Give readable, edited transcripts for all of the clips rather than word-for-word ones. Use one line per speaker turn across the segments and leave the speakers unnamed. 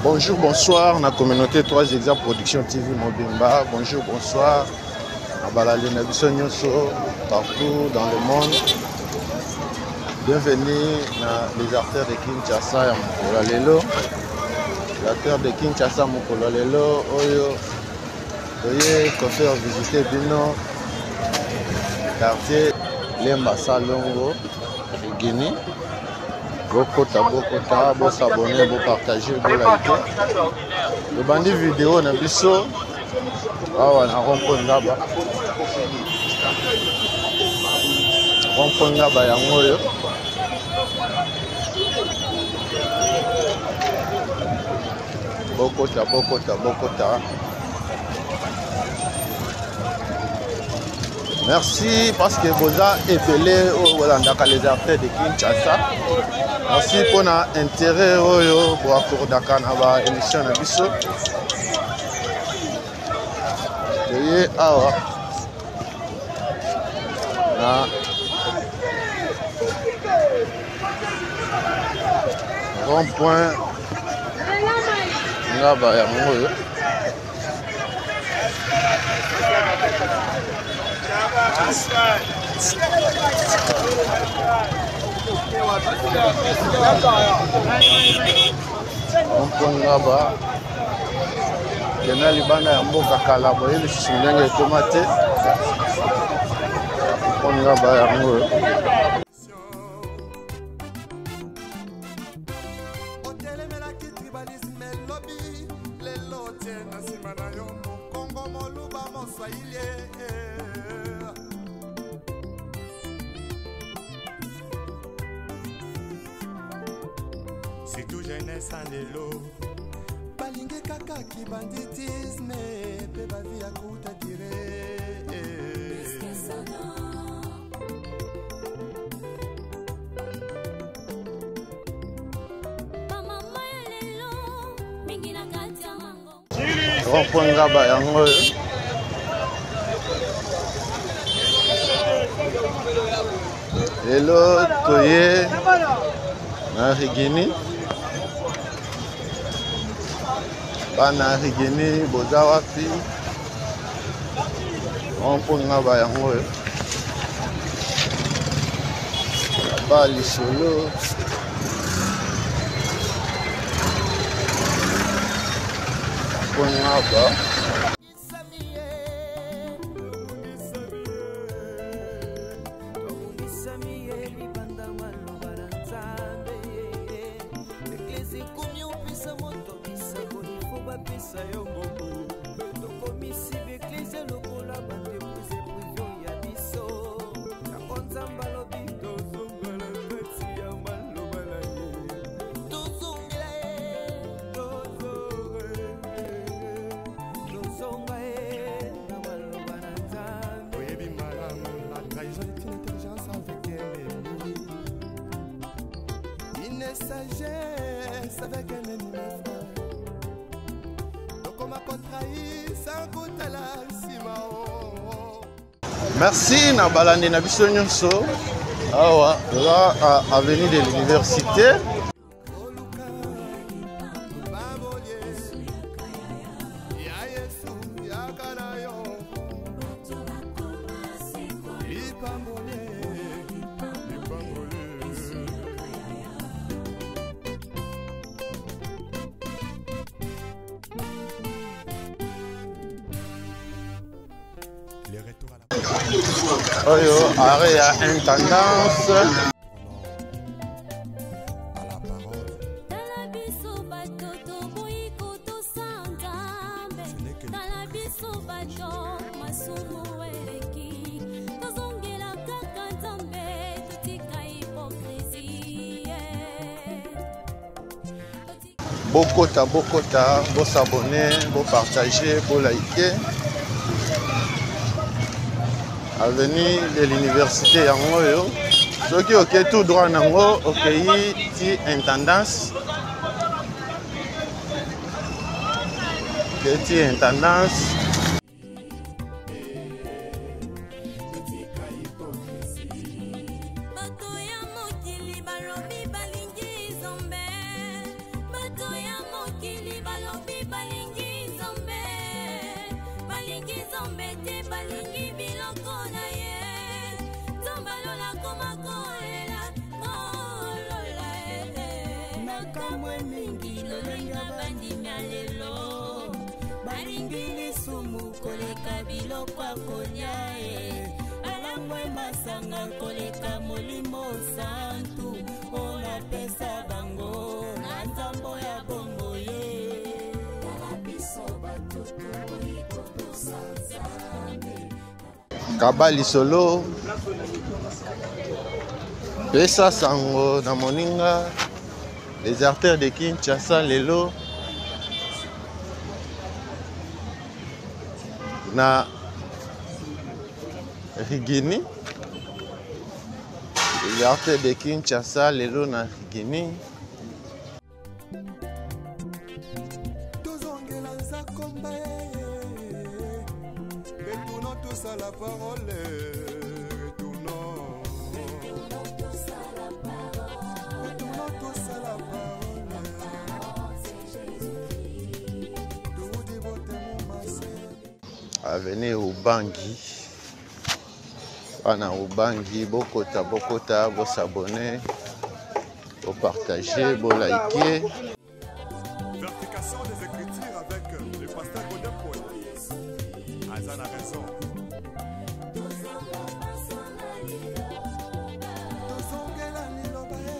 Bonjour, bonsoir, na communauté 3 Exa Production TV Mobimba. Bonjour, bonsoir. Na balali na biso nyonso partout dans le monde. Bienvenue na les artères de Kinshasa ya mokolo ya lelo. Les artères de Kinshasa mokolo ya lelo oyo toye ko faire visiter bino quartier Lemba Salongo Guinée. Bokota bokota, bosabone, bopartage, bolike. Tobandi video na biso awa na rond-point Ngaba. Rond-point Ngaba yango oyo. Bokota bokota bokota. Merci parce que boza ebele oyo bolandaka les artères de Kinshasa. Merci mpona intérêt oyo boakordaka na ba émission na biso. Toye awa na rond point Ngaba yango oyo. Ngaba kenda libanda ya mboka kala boye lisusu ndenge ekoma te ngaba yango oyo.
Otelemelaki tribalisme lobi lelo tie na nsima na yo mokongo moluba moswahili. Surtout jeunesse ya lelo balingi kaka kibanditisme mpe bavi ya kuta dire.
Rond-point Ngaba yango oyo. Lelo toye na Rigini. Bana Rigini boza wapi? Rond-point Ngaba yango oyo. Ba lisolo. Ngaba.
Sagesse avec un ennemi, frère. Tokoma kotrahi sans kotala nsima.
Merci na balandi na biso nyonso awa toza à avenue de l'université. Oyo arrêt ya intendance. Bokota bokota, bosabone, bopartage, bolike. Avenue de l'université yango oyo. Soki oke tout droit nango okei ti intendance. Okei ti intendance.
Balingi Nzambe te, balingi biloko na ye. Nzambe alola koma kolela, kolola eh. Nakamwe mingi lolenge bandimi ya lelo, balingi lisumu koleka biloko ya kolia e, balangwe masanga koleka Molimo Santu oyo napesa bango na nzambo ya bongo ye. Tala biso bato toboyi kotosa Nzambe.
Kaba lisolo, pesa sango na moninga. Les artères de Kinshasa lelo na Rigini. Les artères de Kinshasa lelo na Rigini.
Tozongela nzakomba, retournons tous à la parole, retournons, retournons tous à la parole. Toudi botemo mase.
Avenue Ubangi. Wana Ubangi, bokota bokota, bosabone, bopartage, bolike.
Vérification des Écritures avec le pasteur Godin Paul. Azan a raison. Tozongela liloba ye.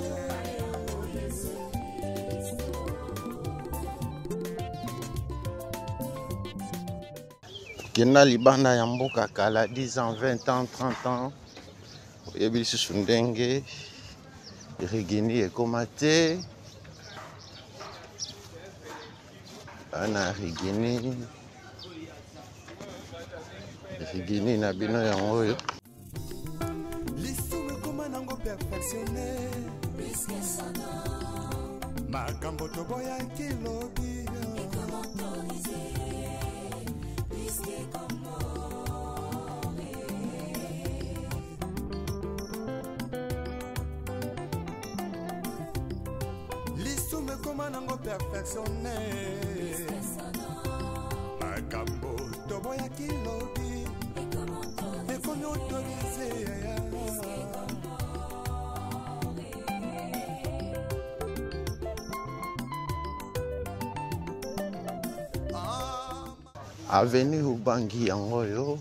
Kenda libanda ya mboka kala 10 ans, 20 ans, 30 ans, oyebi lisusu ndenge Rigini ekoma te. Bana Rigini, Rigini na bino yango oyo.
Lisumu ekoma nango perfectionne, makambo toboyaki lobi. Lisumu ekoma nango perfectionne, makambo toboyaki lobi ekomi autorise.
Avenue Ubangi yango oyo.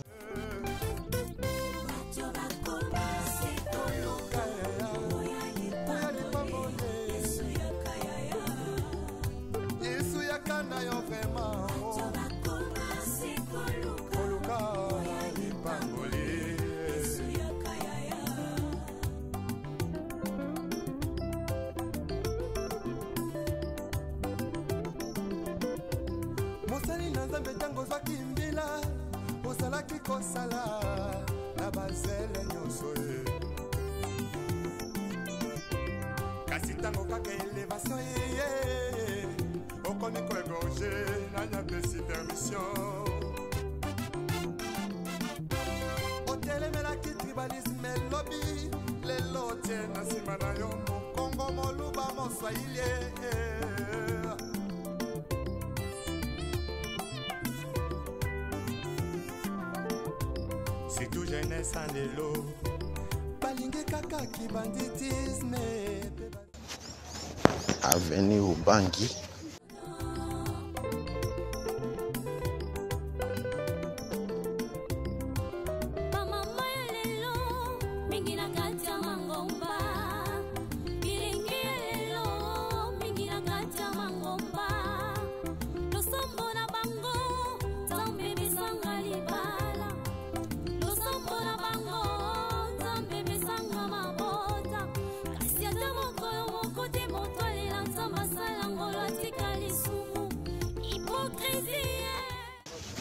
Yesu yaka na yo vraiment, koluka lipamboli. Mosali na Nzambe, ntango ozwaki mbila, ozalaki kosala na bazele nyonso ye, kasi ntango kaka elevation eye, okomi koégorge. Nani apesi permission? Otelemelaki tribalisme elobi, lelo tie na nsima na yo mokongo, moluba, moswahili. Surtout jeunesse ya lelo balingi kaka kibanditisme.
Avenue Ubangi.
Bamama ya lelo mingi na kati ya mangomba, bilenge ya lelo mingi na kati ya mangomba, losambo na bango Nzambe besanga libala, losambo na bango Nzambe besanga mabota, kasi ata mokolo moko te moto alela Nzambe asala ngolo atika lisumu. Hypocrisie.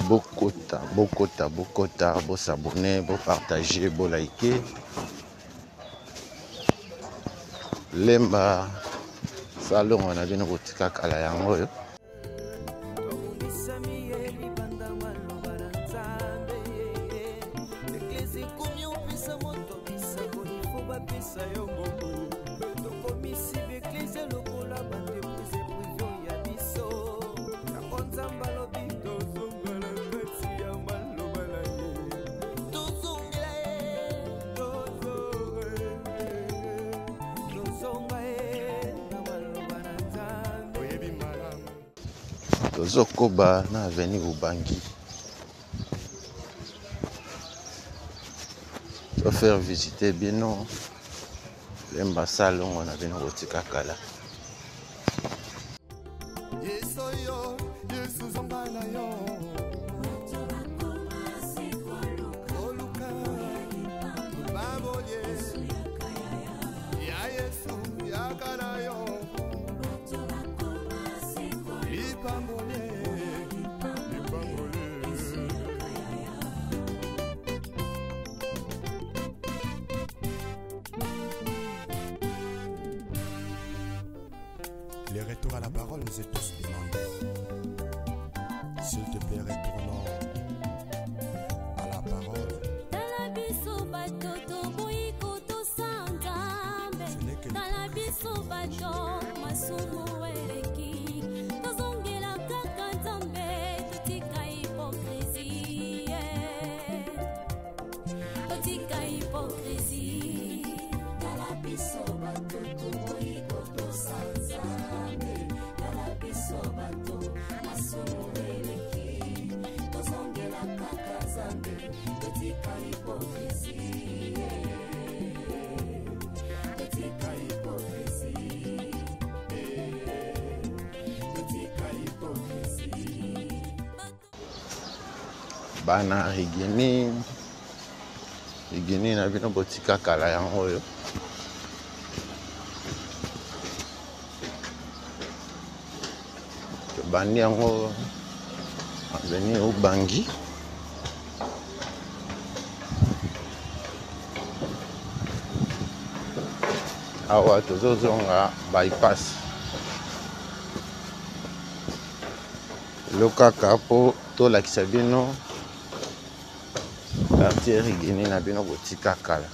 Bokota bokota bokota, bosabone, bopartage, bolike. Lemba salongo na bino kotika kala yango oyo.
Tobungisami ye libanda maloba na Nzambe. Eglise ekomi opesa moto bisakoli fo bapesa yo mbongo. Tokomisi baeglise lokola baentreprise privé ya biso. Yango Nzambe alobi tozongala kati ya maloba.
Tozokoba na avenue Ubangi. To faire visiter bino Lemba salongo na bino kotika kala.
Yesu yo, Yesu zonga na yo. Koluka, babolie. Ya Yesu, yaka na yo. Lipambolie, lipambolie. Le retour à la parole nous est tous demandé. S'il te plaît, retournons à la parole.
Tala biso bato toboyi kotosa Nzambe.
Ce n'est que
Tala biso bato masumu eleki. Tozongela kaka Nzambe, totika hypocrisie. Totika hypocrisie.
Tala biso bato toboyi kotosa Nzambe. Tala biso bato masumu eleki. Tozongela kaka Nzambe, totika hypocrisie. Totika hypocrisie. Totika hypocrisie.
Bana Rigini, Rigini na bino botika kala yango oyo. Tobandi yango avenue Ubangi. Awa tozozonga bypass. Lokaka po tolakisa bino quartier Rigini na bino botika kala.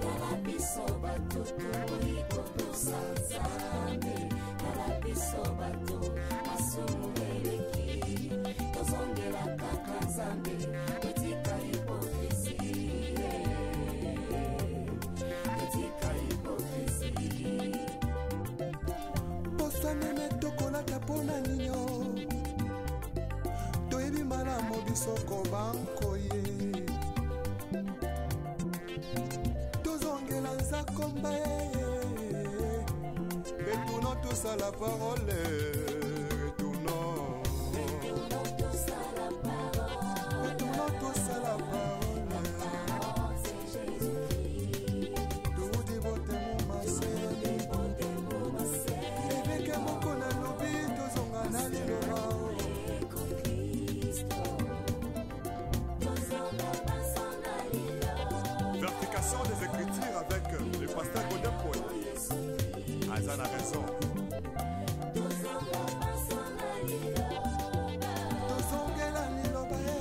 Tala biso bato toboyi kotosa Nzambe. Tala biso bato masumu eleki. Tozongela kaka Nzambe, totika hypocrisie. Totika hypocrisie.
Poso meme tokolata mpona ninyo. Toyebi malamu biso kobankoye. Tozongela nzakomba ye. Retournons tous à la parole. Retournons.
Retournons tous à la parole.
Retournons tous à la parole.
Parole, c'est Jésus-Christ.
Toudi botemo mase. Ebeke moko nalobi tozonga na liloba. Vérification des Écritures avec le pasteur Godin Paul. Azan a raison. Tozongela liloba ye.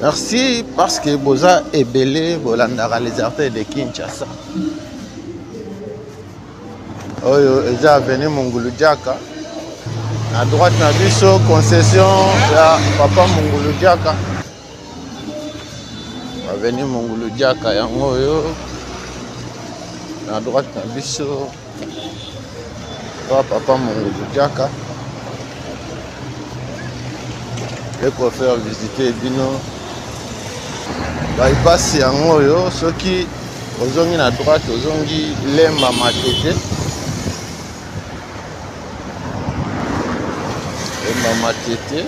Merci parce que boza ebele bolandaka les artères de Kinshasa. Oyo eza avenue Mongulu Diaka. Na droite na biso concession ya papa Mongulu Diaka. Avenue Mongulu Diaka yango oyo. Na droite na biso papa Mongulu Diaka. Eko faire visiter bino bypass yango oyo. Soki ozongi na droite ozongi Lemba Matete. Lemba Matete.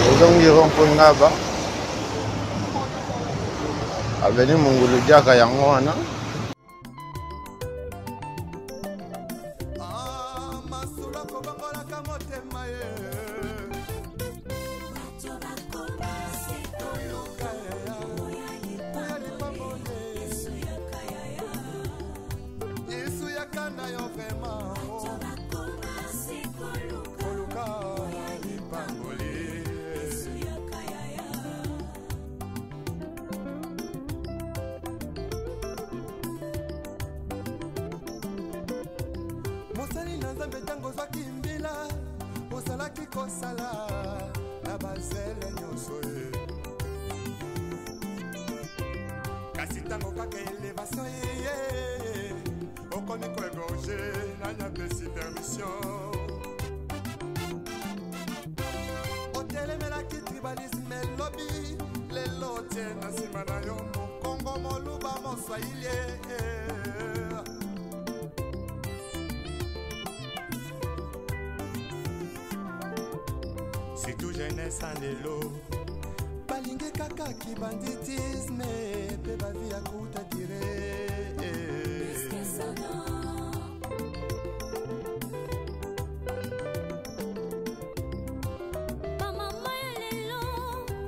Ozongi rond-point Ngaba. Avenue Mongulu Diaka yango wana.
Ah, masolo kobongolaka motema ye. Koluka ya, oya lipamboli. Yesu yaka na yo vraiment. Koluka lipamboli. Mosali na Nzambe ntango ozwaki mbila, ozalaki kosala na bazele nyonso ye. Kasi ntango kaka elevation eye, okomi koegorge, nani apesi permission? Otelemelaki tribalisme lobi, lelo otie na nsima na yo mokongo, moluba, moswahili. Surtout jeunesse ya lelo balingi kaka kibanditisme mpe bavi ya kuta dire.
Bamama ya lelo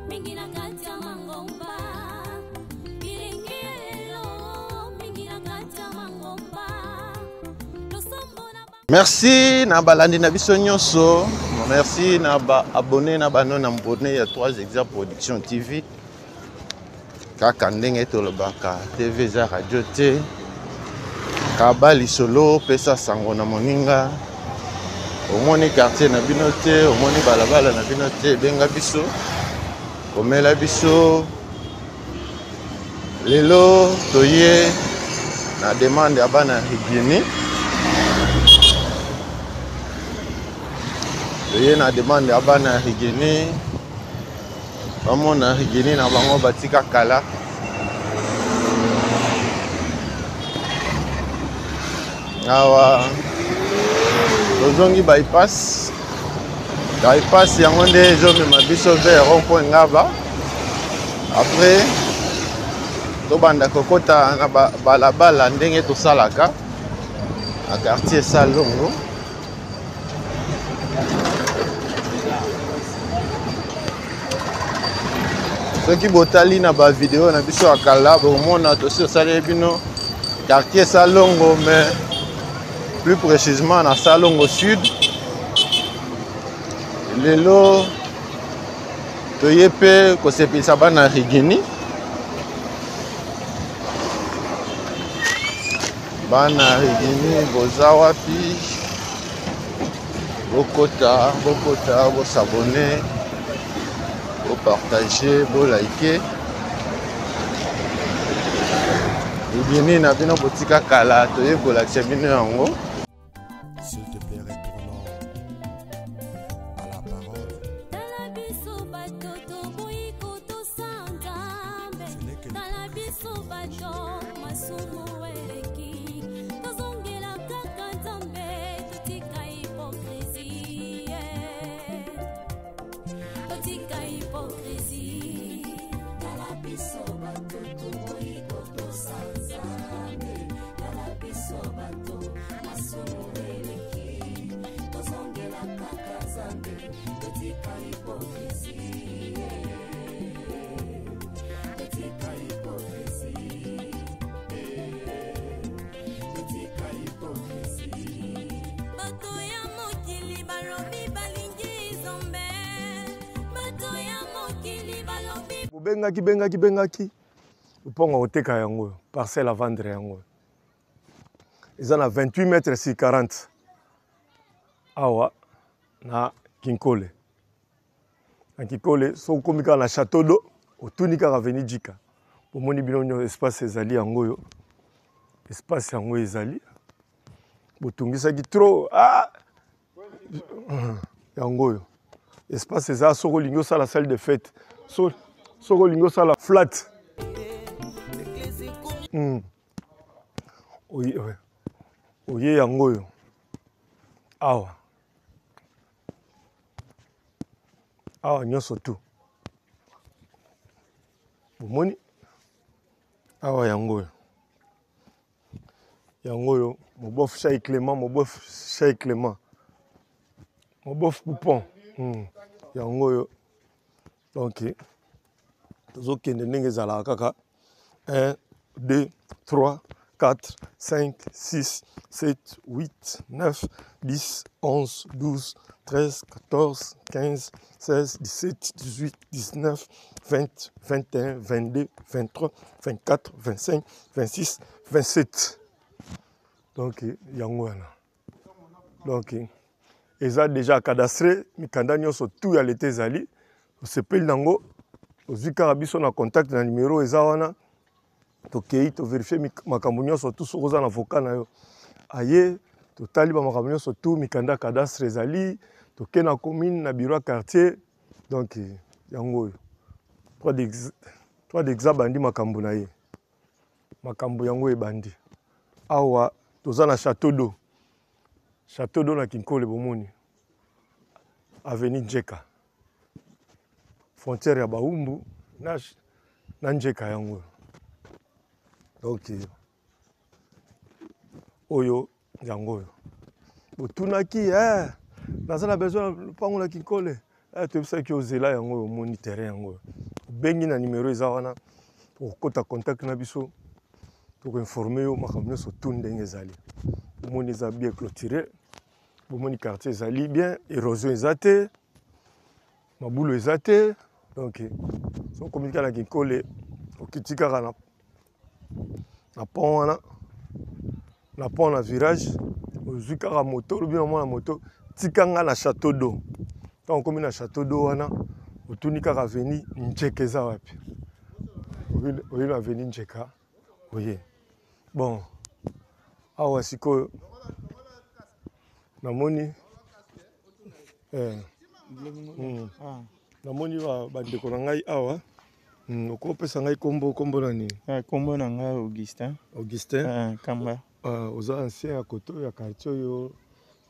mingi na kati ya mangomba, bilenge ya lelo mingi na kati ya mangomba, losambo na
Merci na balandi na biso nyonso. Merci na ba abonné na ba non abonné ya 3 Exa Production TV. Kaka ndenge tolobaka, TV eza radio te. Kaba lisolo, pesa sango na moninga. Omoni quartier na bino te, omoni balabala na bino te, benga biso, komela biso. Lelo toye na demande ya bana Righini. Toye na demande ya bana Righini. Bamona Righini na bango batika kala. Awa tozongi bypass. Bypass yango nde ezomema biso vers rond-point Ngaba. Après tobanda kokota na balabala ndenge tosalaka na quartier Salongo. Soki botali na ba video na biso ya kala, bokomona tosi tosaleli bino quartier Salongo, mais plus précisément na Salongo Sud. Lelo toye mpe kosepelisa bana Righini. Bana Righini boza wapi? Bokota, bokota, bosabone, bopartage, bolike. Righini na bino botika kala, toye kolakisa bino yango.
S'il te plaît, retournons à la parole.
Tala biso bato toboyi kotosa Nzambe.
Ce n'est que
Tala biso bato masumu eleki. Tozongela kaka Nzambe, totika hypocrisie. Totika hypocrisie.
Tala biso bato toboyi kotosa Nzambe. Tala biso bato masumu eleki. Tozongela kaka Nzambe, totika hypocrisie. Totika hypocrisie. Totika hypocrisie.
Bato ya mokili balobi balingi Nzambe. Bato ya mokili balobi
Bobengaki, bengaki, bengaki. Mpongo koteka yango, parcelle à vendre yango. Eza na 28 mètres sur 40. Awa na Kinkole. Na Kinkole, soki okomi kaka na Château d'eau, otuni kaka avenue Djika. Bomoni bino nyonso espace ezali yango oyo. Espace yango ezali. Botungisaki trop. Ah! Yango oyo. Espace eza soki olingi osala salle de fête. Soki olingi osala flat. Oye, oye. Oye yango oyo. Awa. Awa nyonso tout. Bomoni? Awa yango oyo. Yango oyo, mobof Chai Clément, mobof Chai Clément. Mobof Poupon. Yango oyo. Donc, tozokende ndenge ezalaka kaka. 1, 2, 3, 4, 5, 6, 7, 8, 9, 10, 11, 12, 13, 14, 15, 16, 17, 18, 19, 20, 21, 22, 23, 24, 25, 26, 27. Donc, yango wana. Donc, eza déjà cadastré, mikanda nyonso tout ya leta ezali. Osepeli nango, ozwi kaka biso na contact na numéro eza wana. Tokei toverifie makambo nyonso tu. Soki oza na avocat na yo aye, totali bamakambo nyonso tu, mikanda cadastre ezali, toke na commune, na bureau ya quartier. Donc yango oyo 3 d'exa bandi makambo na ye, makambo yango ebandi awa. Toza na Château d'eau, Château d'eau na Kinkole, bomoni avenue Njeka, frontière ya Baumbu na Njeka, yango. Donc oyo yango oyo botunaki, naza na besoin na lopango na Kinkole, toyebisaki ozela. Yango oyo omoni terrain, yango oyo obengi na numero eza wana, okokota contact na biso, tokoinforme yo makambo nyonso tu ndenge ezali. Bomoni eza bien clôturé, bomoni quartier ezali bien, érosion eza te, mabulu eza te. Donc soki okomi kaka na Kinkole, okiti kaka na pont wana, na pont na virage, ozwi kaka moto, olobi na mwana moto: "Tika nga na Château d'eau." Ntango okomi na Château d'eau wana, otuni kaka avenue Njeka eza wapi, oye na avenue Njeka, oye. Bon, awa sikoyo namoni namoni bandeko na ngai awa. Okopesa ngai kombo? Kombo na nini?
Kombo na ngai Augustin.
Augustin.
Kamba.
Oza ancien ya koto ya quartier oyo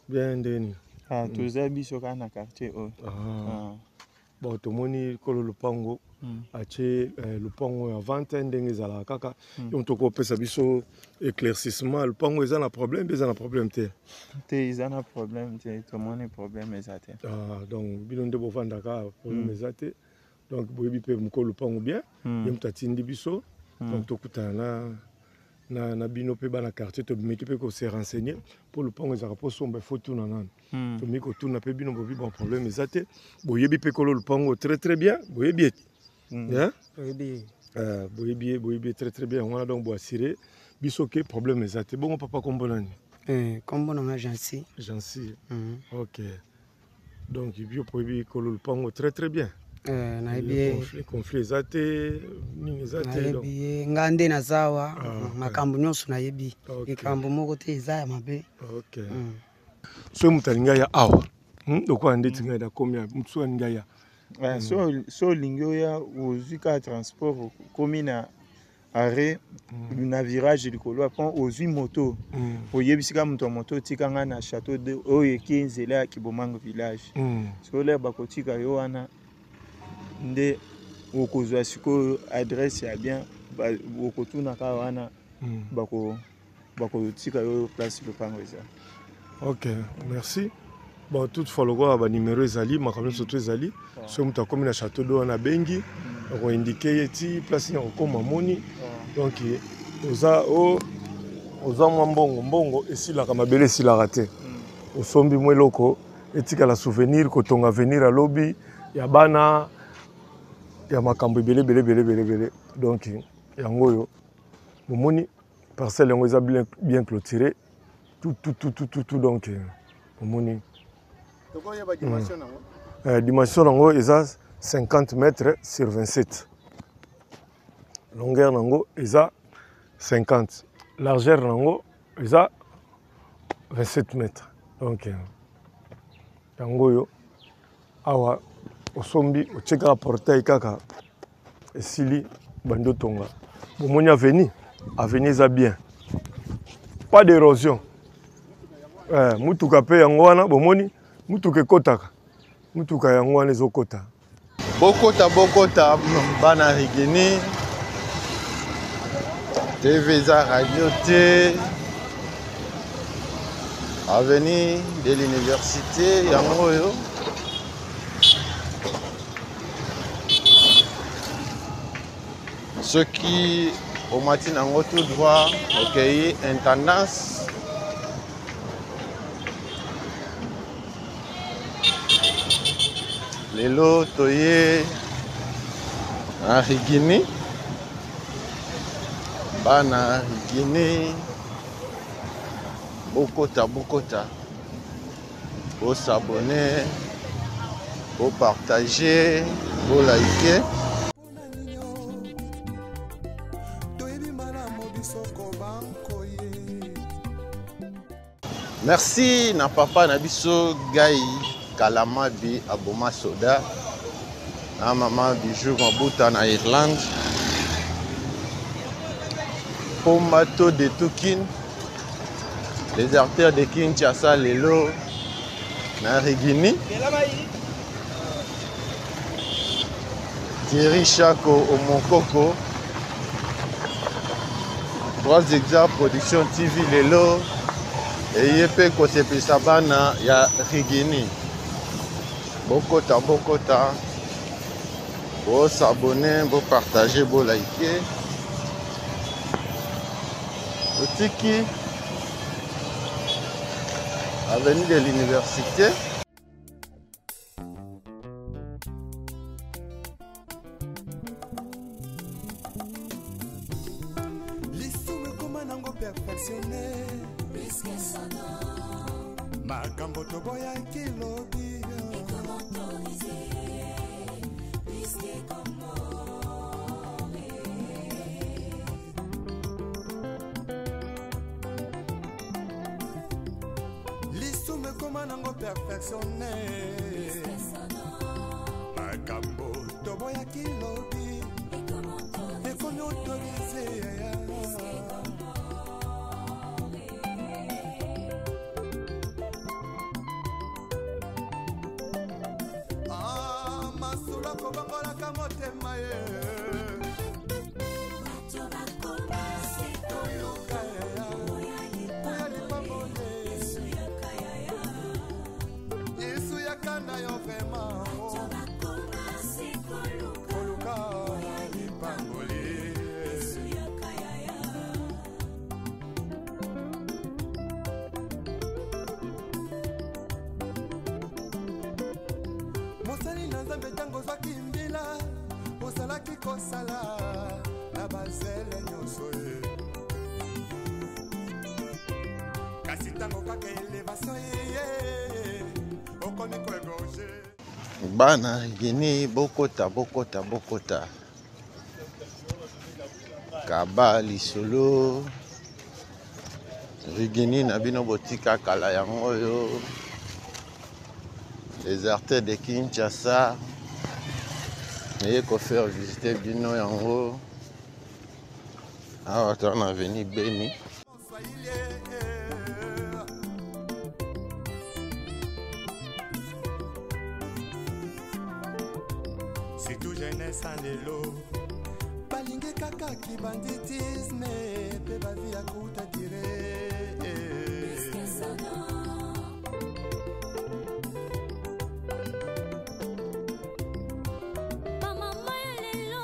bien ndeni?
Toza biso kaka na quartier oyo.
Bon, tomoni nkolo lopango atie lopango ya vente ndenge ezalaka kaka. Yo moto okopesa biso éclaircissement, lopango eza na problème mpe eza na problème te?
Te, eza na problème te, tomoni problème eza te.
Ah, donc bino nde bovandaka, problème eza te. Donc boyebi mpe mokolo lopango bien, ye moto atindi biso. Donc tokutana na bino mpe bana quartier, tobimeki mpe kose renseigner mpo lopango ezalaka mpo somba efo tuna nano. Tomiki kotuna mpe bino, bobi bon, problème eza te. Boyebi mpe kolo lopango très très bien, boyebi ete. Hein?
Toyebi.
Boyebi ye, boyebi ye très très bien, yango wana donc boassure biso ke problème eza te. Bongo papa, kombo nani?
Kombo na nga Jansi.
Jansi. Ok, donc bio boyebi kolo lopango très très bien.
Nayebi ye.
Conflit eza te, nini eza te donc.
Nayebi ye, nga nde naza awa.
Ah,
makambo nyonso nayebi. Likambo moko te eza ya mabe.
Ok. Soki moto alingi aya awa, lokola ndeti ngai nakomi awa, moto soki alingi aya?
So olingi oya, ozwi kaka transport, okomi na arrêt na virage likolo ya pont, ozwi moto, oyebisi kaka moto ya moto: "Otika ngai na Château d'eau oyo eki nzela ya Kibomango village." Sikoyo lere bakotika yo wana nde okozwa sikoyo adresse ya bien, okotuna kaka wana, bakotika yo place lopango eza.
Ok, merci. Bon, toutefois lokola banimero ezali, makambo nyonso to ezali, soki moto akomi na Château d'eau wana, abengi, akoindike ye ti place nini akokóma. Moni, donc oza oza mwa mbongo, mbongo esilaka, mabele esilaka te. Osombi mwa eloko etikala souvenir, kotonga avenir alobi ya bana, ya makambo ebele ebele ebele ebele ebele. Donc yango oyo bomoni parcelle, yango eza bien, bien clôturé, tout tout tout tout tout tout. Donc omoni.
Tokoyeba dimension nango?
Dimension nango eza 50 mètres sur 27. Longueur nango eza 50, largeur nango eza 27 mètres. Donc yango oyo awa osombi, otie kaka portail, kaka esili, bandi otonga. Bomoni avenue, avenue eza bien, pas d'érosion. Mutuka mpe yango wana, bomoni mutuka ekɔtaka, mutuka yango wana ezokɔta.
Bokota, bokota bana Rigini TV, eza radio te. Avenue de l'Université yango oyo. Soki omati nango tout droit, okei Intendance. Lelo toye na Rigini, bana Rigini, bokota, bokota, bosabone, bopartage, bolike.
Toyebi mbala. biso kobankoye.
Merci na papa na biso Guy Kalamabi aboma soda na mama Bijou Mabuta na Irlande. Pombato de Tukin, les artères de Kinshasa lelo na Rigini. Thierry Chako Omokoko, 3 Hectares Production TV lelo eye mpe kosepelisa bana ya Rigini. Bokota bokota, bosabone, bopartage, bolike. Otiki avenue de l'université.
Lisumu ekoma nango perfectionne makambo toboyaki lobi. Lisumu ekoma nango perfectionne makambo toboyaki lobi ekomi autorise. Ah, masolo akobongolaka motema ye. Koluka ya lipamboli. Yesu yaka na yo vraiment. Koluka lipamboli. Mosali na Nzambe, ntango ozwaki mbila ozalaki kosala na bazele nyonso ye, kasi ntango kaka elevation ye okomi koegorge.
Bana Rigini, bokota bokota bokota. Kaba lisolo Rigini na bino botika kala yango oyo. Les artères de Kinshasa naye kofaire visiter bino yango. Awa toza na avenue Beni.
Surtout jeunesse ya lelo balingi kaka kibanditisme mpe bavi ya kuta dire.
Bamama ya lelo.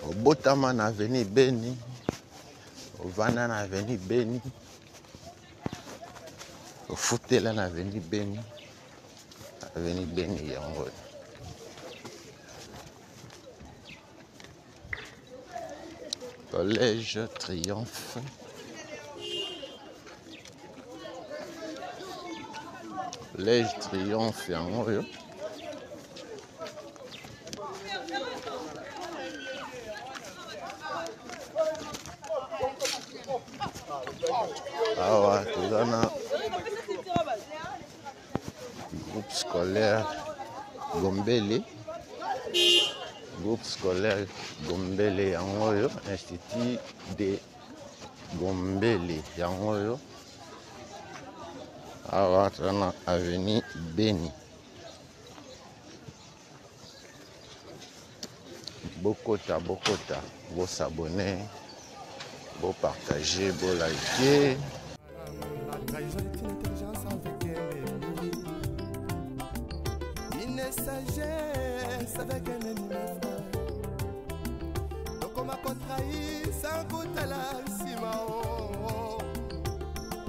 Obotama na avenue Beni, ovanda na avenue Beni, ofutela na avenue Beni. Avenue Beni yango. Collège Triomphe. Collège Triomphe yango oyo. Awa toza na groupe scolaire Gombele. Groupe scolaire Gombele yango oyo, Institut de Gombele yango oyo. Awa toza na avenue Beni. Bokota bokota, bosabone, bopartage, bolike.
La trahison est une intelligence avec un ennemi. Une sagesse avec un ennemi, mes frères. Tokoma kotrahir sans kotala nsima o.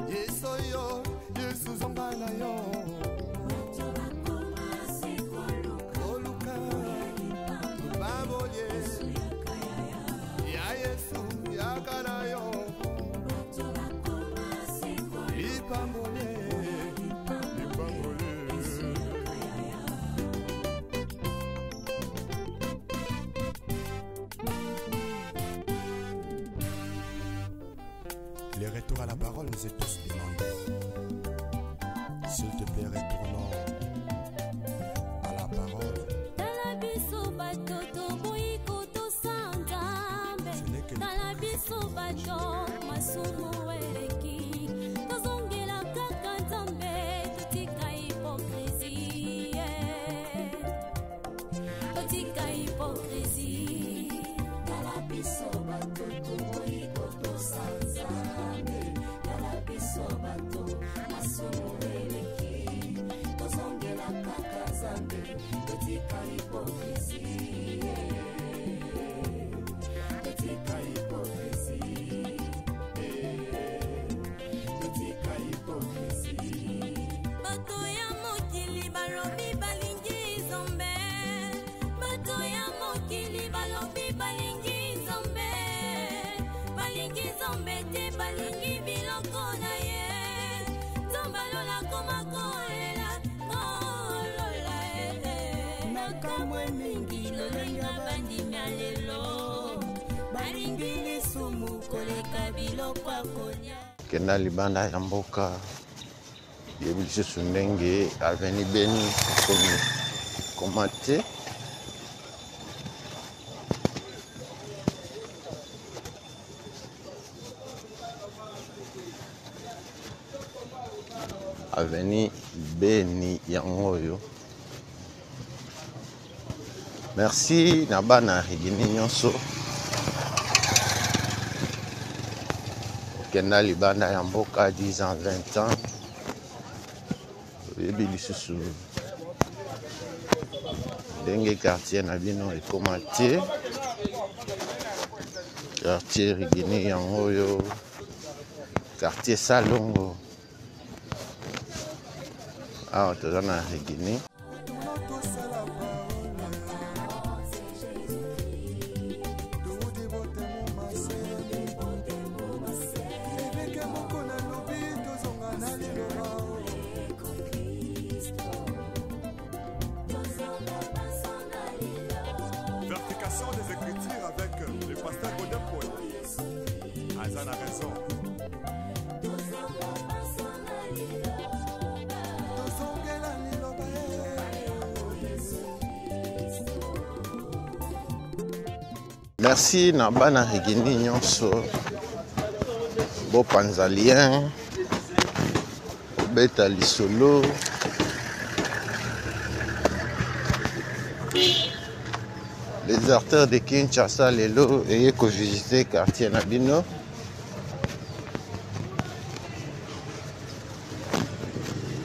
Yesu oyo, Yesu zonga na yo. Koluka lipamboli. Ya Yesu yaka na yo. Lipamboli, lipamboli. Le retour à la parole nous est tous demandé. S'il te plaît, retournons à la parole.
Tala biso bato toboyi kotosa Nzambe. Tala biso bato masumu eleki. Tozongela kaka Nzambe, totika hypocrisie. Totika hypocrisie.
Tala biso bato toboyi kotosa Nzambe. Tala biso bato masumu eleki. Tozongela kaka Nzambe, totika hypocrisie. Totika hypocrisie.
Totika hypocrisie.
Bato ya mokili balobi balingi Nzambe. Bato ya mokili balobi balingi Nzambe. Balingi Nzambe te, balingi biloko na ye. Nzambe alola koma kolela, kolola eh. Nakamwe mingi lolenga bandimi ya lelo. Balingi lisumu koleka biloko ya kolia.
Kenda libanda ya mboka, yebi lisusu ndenge aveni beni komi koma te. Aveni beni yango oyo. Merci na bana Rigini nyonso. Okenda libanda ya mboka 10 ans, 20 ans. Oyebi lisusu ndenge quartier na bino ekoma te. Quartier Rigini yango oyo, quartier Salongo. Awa toza na Rigini.
Vérification des Écritures avec le pasteur Godin Paul. Azan a raison.
Merci na bana Rigini nyonso. Bopanza lien, bobeta lisolo. Les artères de Kinshasa lelo eye ko visiter quartier na bino.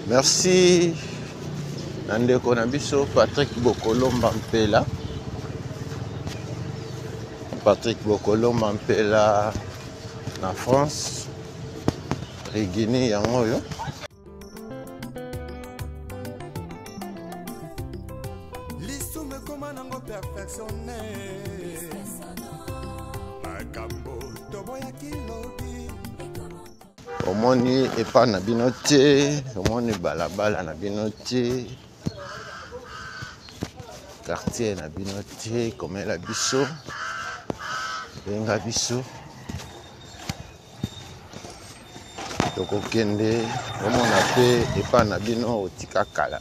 Merci na ndeko na biso Patrick Bokolomba Mpela. Patrick Bokolomba Mpela na France, Rigini yango oyo.
Lisumu ekoma nango perfectionné. Makambo toboyaki lobi.
Omoni epa na bino te, omoni balabala na bino te, quartier na bino te, komela biso, benga biso, tokokende omona pe epa na bino otika kala.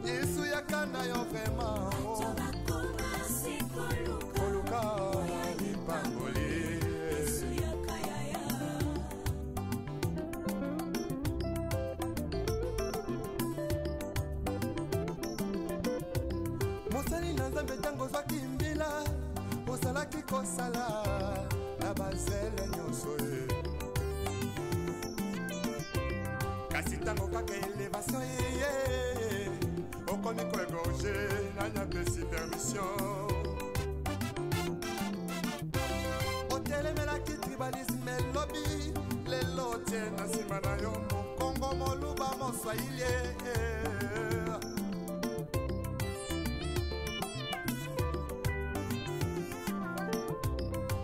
Yesu yaka na yo vraiment. Koluka lipamboli. Mosali na Nzambe ntango ozwaki mbila, ozalaki kosala na bazele nyonso ye. Kasi ntango kaka elevation eye, okomi koegorge, nani apesi permission? Otelemelaki tribalisme elobi, lelo otie na nsima na yo mokongo moluba moswahili.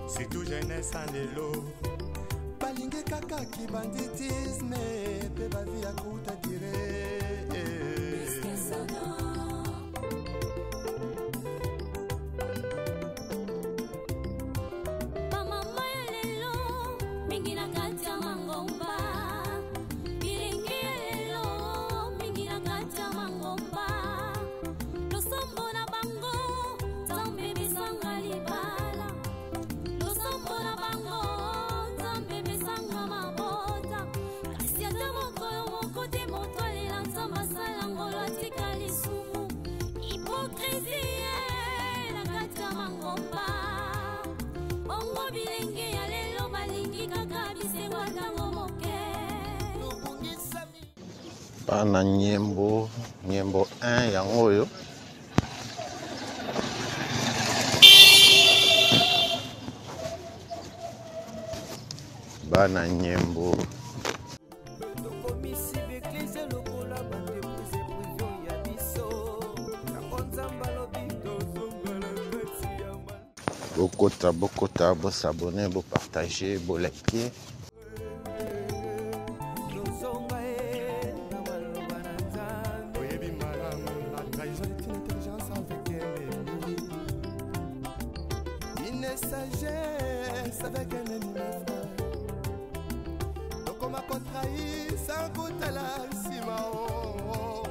Surtout jeunesse en lelo balingi kaka kibanditisme pe bavi ya kuta dire.
Bilenge ya lelo balingi kaka bisengo ntango moke.
Bana Nyembo, Nyembo 1 yango oyo. Bana Nyembo.
Tokomisi beklise lokola baentreprise prive ya biso. Yango Nzambe alobi tozongala kati ya
Bokota, bokota, bosabone, bopartage, bolike.
Tozonga ye na maloba na Nzambe.
Oyebi malamu, la trahison est une intelligence avec un ennemi, une sagesse avec un ennemi, mon frère. Tokoma kotrahir sans kotala nsima o.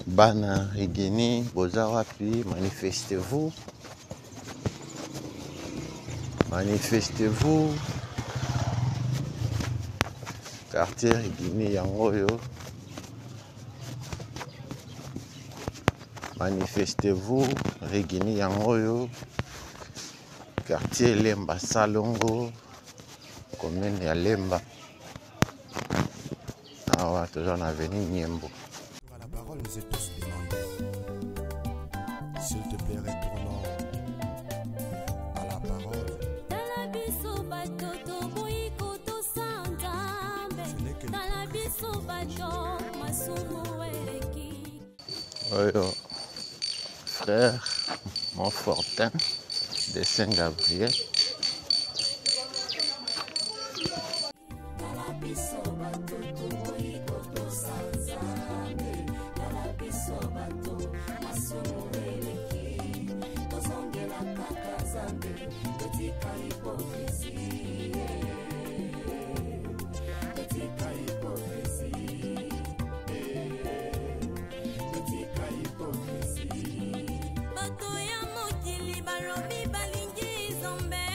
Bana Rigini, boza wapi? Manifestez-vous. Manifestez-vous. Quartier Rigini yango oyo. Manifestez-vous. Rigini yango oyo. Quartier Lemba Salongo, commune ya Lemba. Awa toza na avenue Nyembo.
À la parole nous est tous demandé. S'il te plaît, retournons à la parole.
Tala biso bato toboyi kotosa Nzambe.
Ce n'est que
Tala biso bato masumu eleki.
Oyo frère Montfortin de Saint-Gabriel.
Tala biso bato toboyi kotosa Nzambe. Tala biso bato masumu eleki. Tozongela kaka Nzambe, totika hypocrisie. Totika hypocrisie. Totika hypocrisie.
Bato ya mokili balobi balingi Nzambe.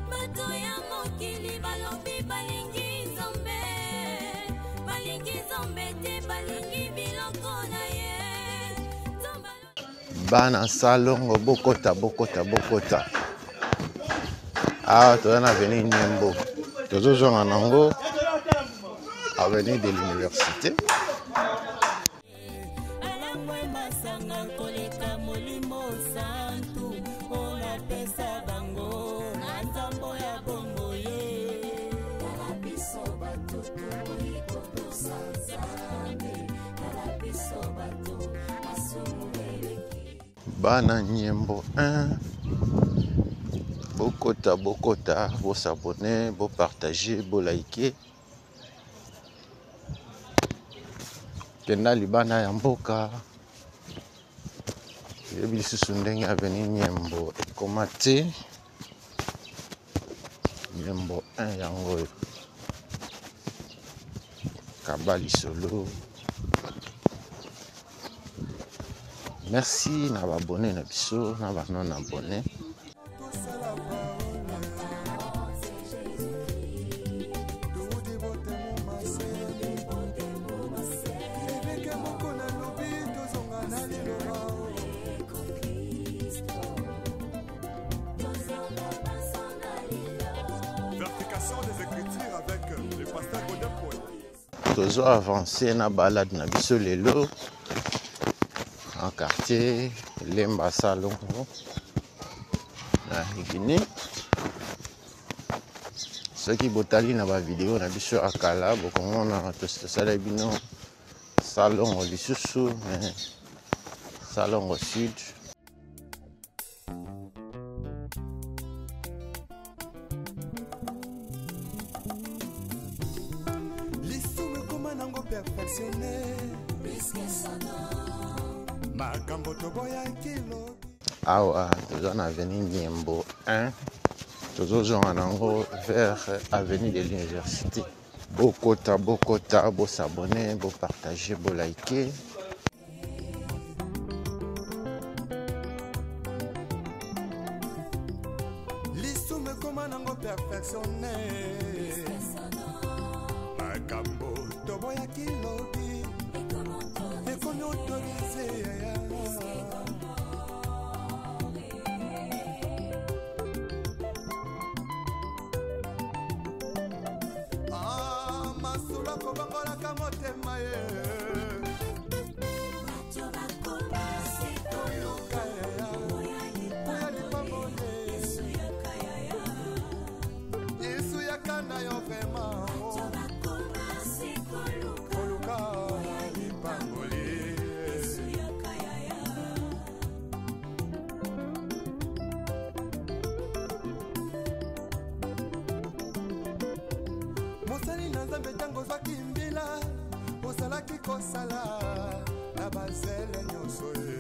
Bato ya mokili balobi balingi Nzambe. Balingi Nzambe te, balingi biloko na ye. Nzambe
Bana Salongo, bokota, bokota, bokota. Awa toza na avenue Nyembo. Tozozonga nango avenue de l'université.
Alangwe masanga koleka molimo santu onapesa bango na nzambo ya bombo ye. Tala biso bato toboyi kotosa Nzambe. Tala biso bato masumu eleki.
Bana Nyembo 1, bokota, bokota, bosabone, bopartage, bolike. Kenda libanda ya mboka, yebi lisusu ndenge avenue Nyembo ekoma te. Nyembo 1 yango oyo. Kaba lisolo. Merci na ba abonné na biso, na ba non abonné.
Eveke moko nalobi tozonga na liloba. Vérification des Écritures avec le pasteur Godin Paul.
Tozo avancer na balade na biso lelo en quartier Lemba Salongo na Guinée. Soki botali na ba vidéo na biso ya kala, bokomona tosala bino Salongo lisusu, mais Salongo Sud.
Lisumu ekoma nango perfectionne, makambo toboyaki lobi.
Awa toza na avenue Nyembo 1, tozozonga nango vers avenue de l'université. Bokota, bokota, bosabone, bopartage, bolike.
Lisumu ekoma nango perfectionne, makambo toboyaki lobi ekomi autorise. Kosala na bazele nyonso ye.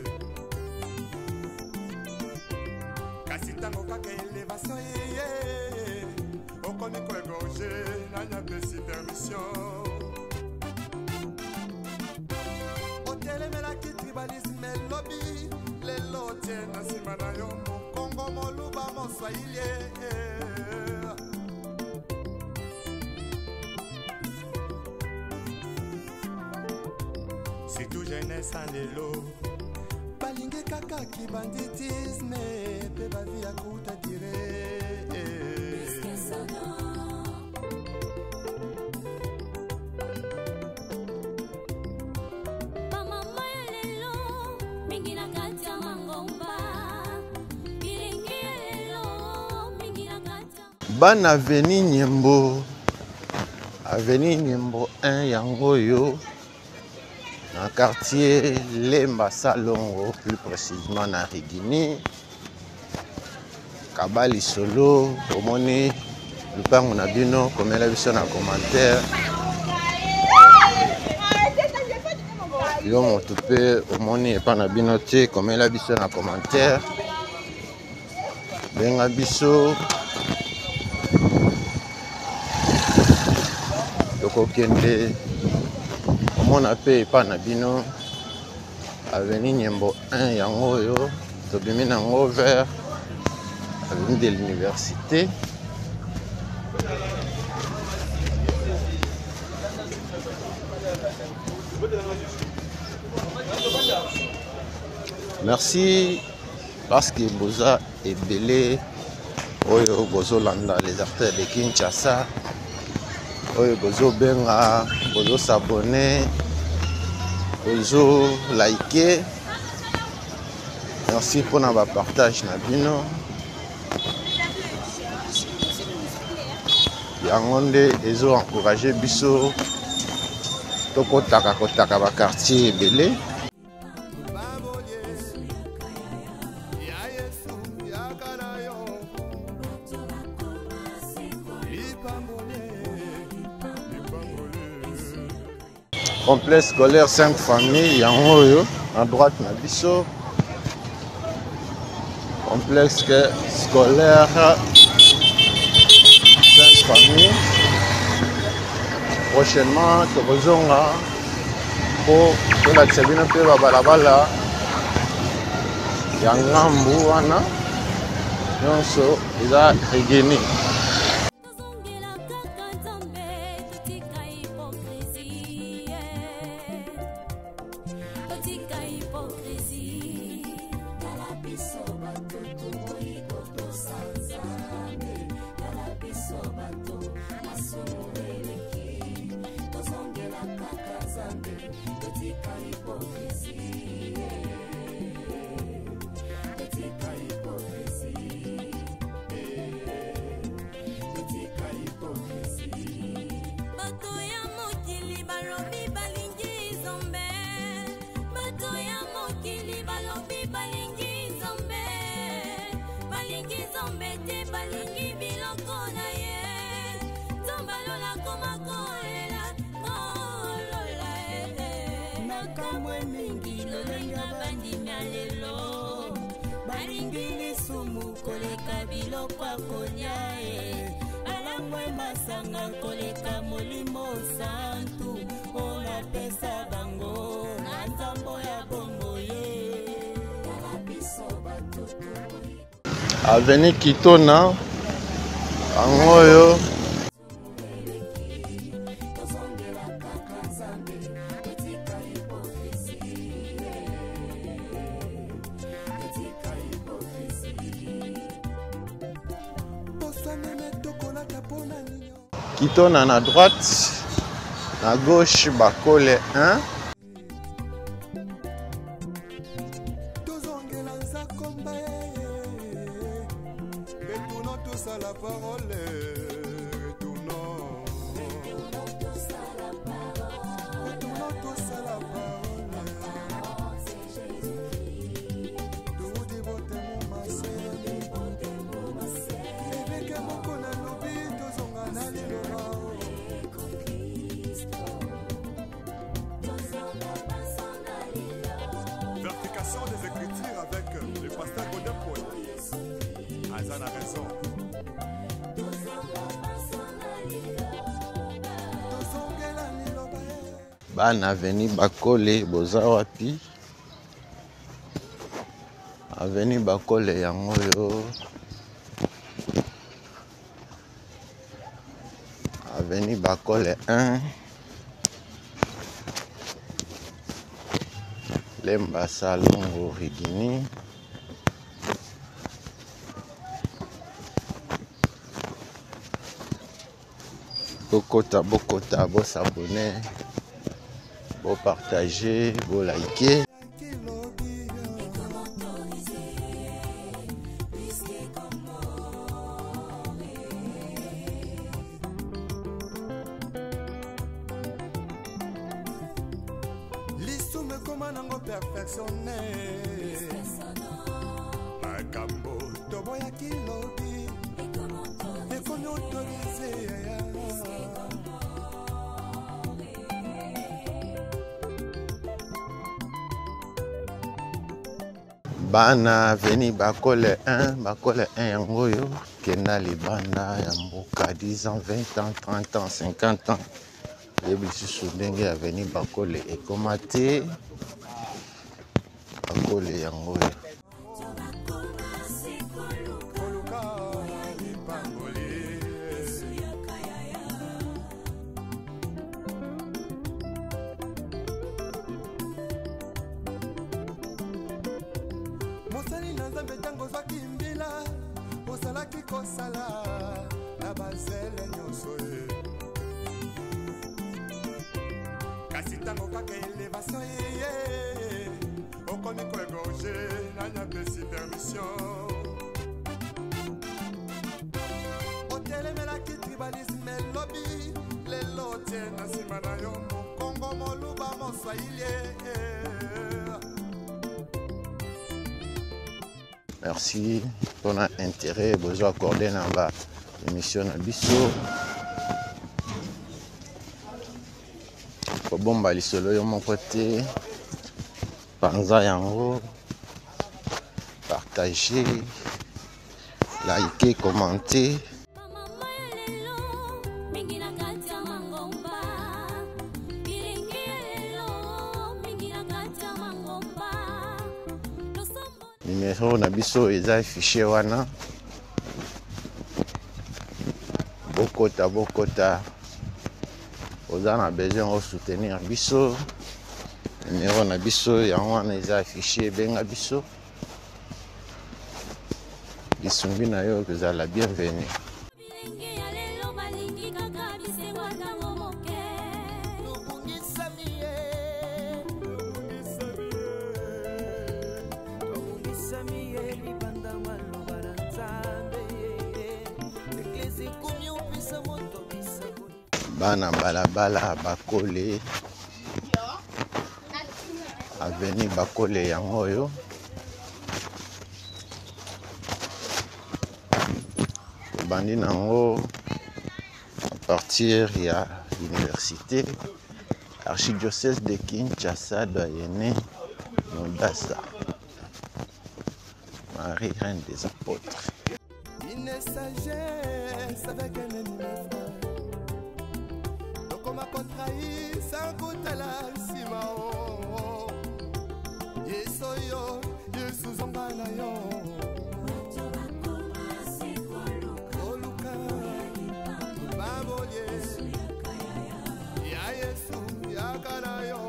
Kasi ntango kaka elevation eye, okomi koegorge, nani apesi permission? Otelemelaki tribalisme elobi, lelo tie na nsima na yo mokongo, moluba, moswahili. Surtout jeunesse ya lelo balingi kaka kibanditisme mpe bavi ya kuta dire.
Bamama ya lelo mingi na kati ya mangomba, bilingi ya lelo mingi na kati ya
Bana avenue Nyembo, avenue Nyembo 1 yango oyo, na quartier Lemba Salongo, plus précisément na Rigini Kabali Solo. Omoni lupango na bino, komela biso na commentaire. Yo moto mpe omoni epa na bino te, komela biso na commentaire, benga biso, tokokende omona mpe epa na bino. Avenue Nyembo 1 yango oyo, tobimi nango vers avenue de l'Université. Merci parce que boza ebele oyo bozolanda les artères de Kinshasa, oyo bozobenga, bozosabone, bozolike. Merci mpona bapartage na bino. Yango nde ezo encourage biso tokotaka kotaka baquartier ebele.
Ya Yesu yaka na yo lipambole, lipambole.
Complexe scolaire 5 familles yango oyo na droite na biso, complexe scolaire 5 familles. Prochainement tokozonga po tolakisa bino mpe babalabala ya ngambu wana nyonso eza Rigini.
Tozongela kaka Nzambe, totika hypocrisie, totika hypocrisie. Tala biso bato toboyi kotosa Nzambe, tala biso bato masumu eleki, tozongela kaka Nzambe, totika hypocrisie, totika hypocrisie, totika hypocrisie. Bato ya mokili balobi balingi Nzambe, bato ya mokili balobi balingi Nzambe, balingi Nzambe te, balingi biloko na ye. Nzambe alola koma kolela kolola e makambo mingi lolenga bandimi ya lelo balingi lisumu koleka biloko ya kolia e balangwe masanga koleka molimo santu oyo napesa bango na nzambo ya bombo ye. Tala biso bato toboyi.
Avenue Kitona yango oyo.
Tozongela kaka Nzambe, totika hypocrisie, totika hypocrisie.
Posa meme tokolata mpona nini?
Kitona na droite, na gauche Bakole 1.
Tozongela nzakomba, retournons tous à la parole, retournons, retournons tous à la parole. Toudi botemo mase ebeke moko nalobi, tozonga na liloba. Aza na raison.
Bana aveni Bakole, boza wapi? Aveni Bakole yango oyo. Aveni Bakole 1. Lemba Salongo Rigini. Bokota, bokota, bosabone, bopartage, bolike.
Lisumu ekoma nango perfectionne makambo toboyaki lobi ekomi autorise.
Bana veni Bakole 1, Bakole 1 yango oyo kenda libanda ya mboka 10 ans, 20 ans, 30 ans, 50 ans. Yebi lisusu ndenge ya veni Bakole ekoma te. Bakole yango oyo.
Mosali na Nzambe, ntango ozwaki mbila ozalaki kosala na bazele nyonso ye, kasi ntango kaka elevation eye, okomi koegorge. Nani apesi permission? Otelemelaki tribalisme elobi, lelo tie na nsima na yo mokongo, moluba, moswahili.
Merci mpona intérêt bozo accordé na ba émission na biso. Kobomba lisolo yo moko te, panza yango, partager, liker, commenter.
Bamama ya lelo mingi na kati ya mangomba, bilingi ya lelo mingi na kati ya mangomba, losambo.
Numero na biso eza affiché wana. Bokota, bokota, oza na besoin osoutenir biso, numero na biso yango wana eza affiché. Ebenga biso, lisungi na yo ekozala bienvenu.
Bilingi ya lelo balingi kaka bisengo ntango moke.
Tobungisami ye, tobungisami ye libanda maloba na Nzambe. Eklesi ekomi opesa moto bisango.
Bana balabala Bakole, aveni Bakole yango oyo. Tobandi nango à partir ya université archidiocèse de Kinshasa, doyenné Nodasa Marie, reine des apôtres.
Une sagesse avec un ennemi, frère. Tokoma kotrahir sans kotala nsima o. Yesu oyo, Yesu zonga na yo. Koluka babolie ya Yesu, yaka na yo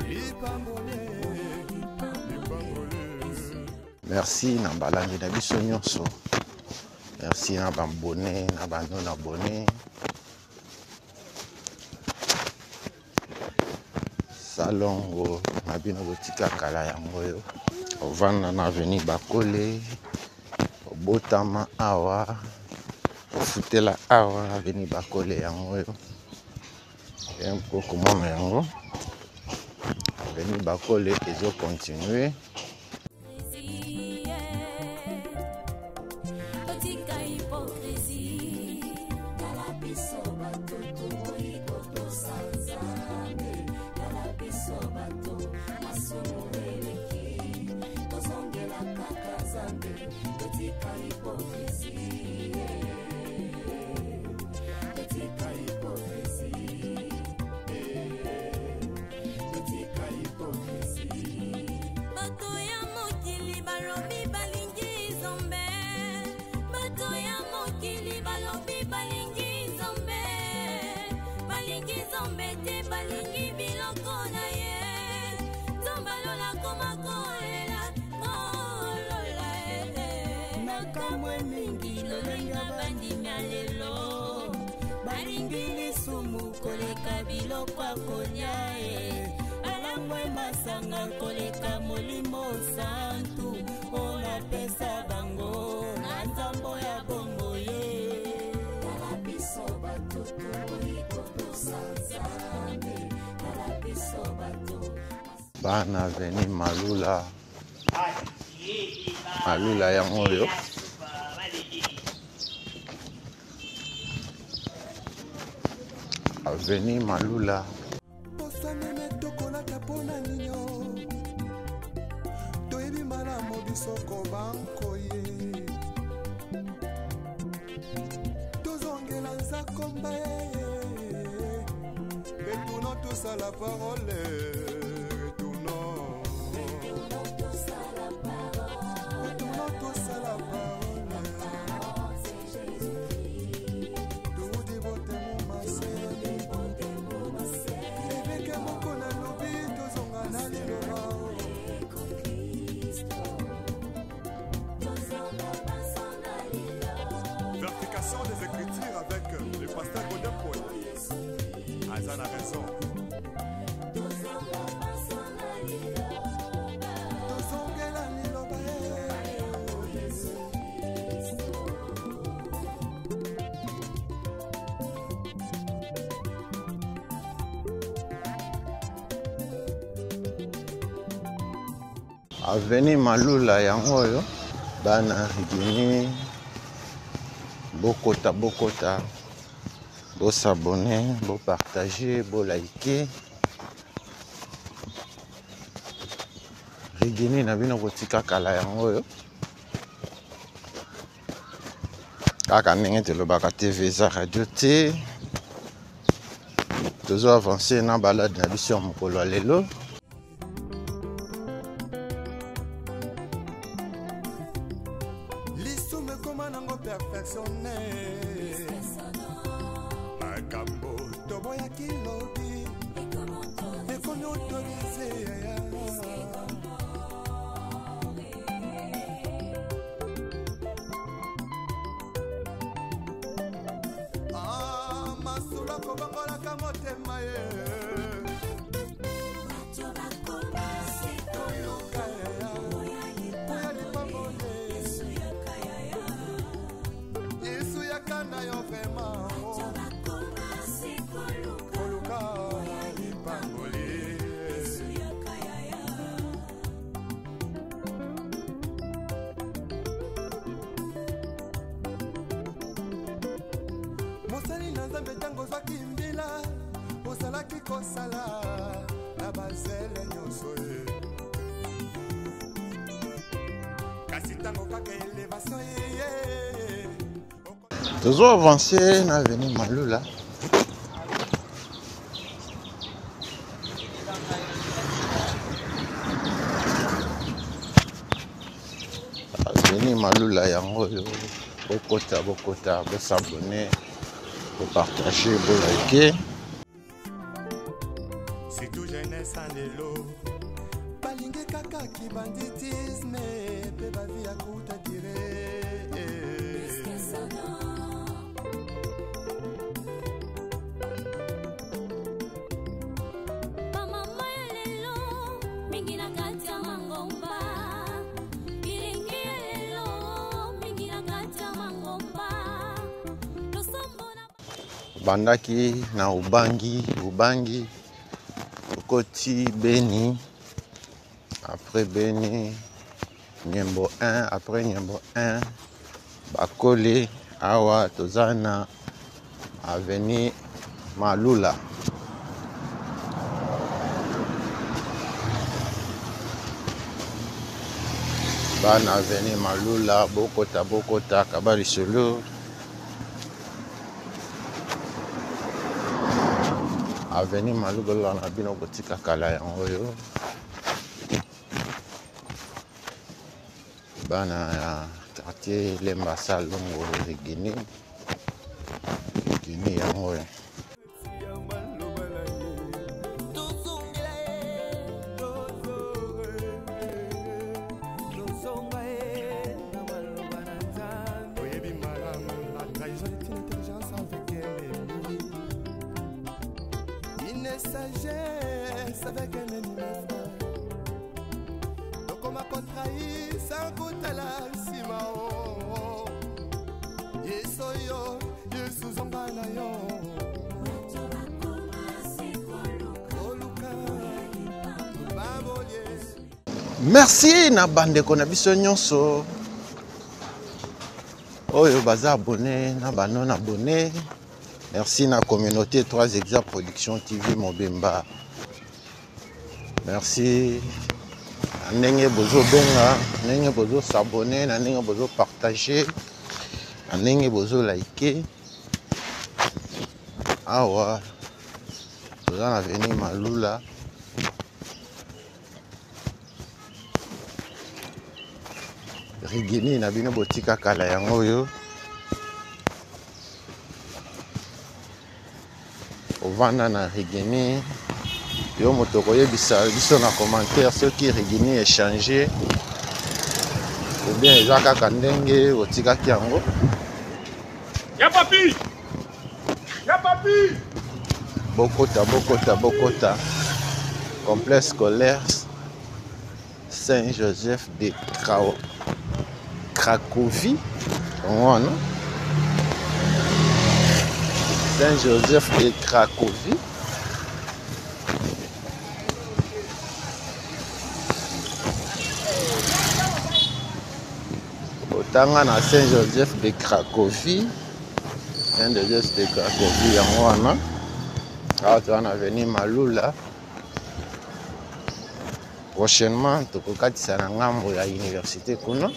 lipambolie, lipambolie.
Merci na balandi na biso nyonso, merci na baabonné na banon abonné. Salongo na bino botika kala yango oyo. Ovanda na aveni Bakole, obotama awa, ofutela awa, aveni Bakole yango oyo. Mpo komona yango, aveni Bakole ezocontinue.
Totika hypocrisie, tala biso bato toboyi kotosa Nzambe, tala biso bato masumu eleki, tozongela kaka.
Nakamwe mingi lolenge bandimi ya lelo balingi lisumu koleka biloko ya kolia e balangwe masanga koleka molimo santu oyo napesa bango na nzambo ya bombo ye. Tala biso bato toboyi kotosa Nzambe, tala biso bato.
Bana avenue Malula, Malula yango oyo. Avenue Malula.
Posa meme tokolata mpona ninyo toyebi malamu biso kobankoye tozongela nzakomba ye retournons tous à la parole, retournons, retournons tous à la parole. Toudi botemo mase eveke moko nalobi tozonga na liloba. Vérification des Écritures avec le pasteur Godin Paul. Aza na raison. Tozongela liloba ye.
Avenue Malula yango oyo. Bana Guinée, bokota bokota, bosabone, bopartage, bolike. Rigini na bino kotika kala yango oyo. Kaka ndenge tolobaka TV eza radio te. Tozo avancer na balade na biso ya mokolo ya lelo.
Lisumu ekoma nango perfectionne makambo toboyaki lobi ekomi autorise yaya. Ah, masolo akobongolaka motema ye koluka yaya oya lipambole Yesu yaka na yo vraiment koluka lipamboli. Mosali na Nzambe, ntango ozwaki mbila ozalaki kosala na bazele nyonso ye, kasi ntango kaka elevation ye.
Tozo avancer na avenue Malula. Avenue Malula yango oyo. Bokota bokota, bosabone, bopartage, bolike.
Surtout jeunesse ya lelo balingi kaka kibanditisme mpe bavi ya kuta dire.
Bamama ya lelo mingi na kati ya mangomba, bilingi ya lelo mingi na kati ya mangomba, losambo na
Bandaki na Ubangi, Ubangi okoti Beni, après Beni Nyembo 1, après Nyembo 1 Bakole. Awa toza na avenue Malula. Bana avenue Malula, bokota bokota, kaba lisolo. Avenue Malula na bino kotika kala yango oyo. Bana ya quartier Lemba Salongo Rigini, Rigini yango oyo.
Tozonga ye na maloba na Nzambe.
sagesse avec un ennemi frère. Tokoma kotrahi sans kotala nsima o. Yesu yo, Yesu zonga na yo.
Merci na bandeko na biso nyonso oyo baza abonné na ba non abonné. Merci na communauté 3 Exa Production TV mobimba. Merci na ndenge bozobenga, na ndenge bozo s'abonner, na ndenge bozo partager, na ndenge bozo liker. Awa toza na avenue Malula. Rigini na bino botika kala yango oyo. Ovanda na Rigini, yo moto okoyebisa biso na commentaire soki Rigini echange ou bien eza kaka ndenge otikaki yango.
Ya papi! Ya papi!
Bokota, bokota, bokota. Complexe scolaire Saint-Joseph de Cracovie. Wana. Saint-Joseph de Cracovie. Otanga na Saint-Joseph de Cracovie. Saint-Joseph de Cracovie yango wana. Awa toza na avenue Malula. Prochainement tokokatisa na ngambo ya université kuna.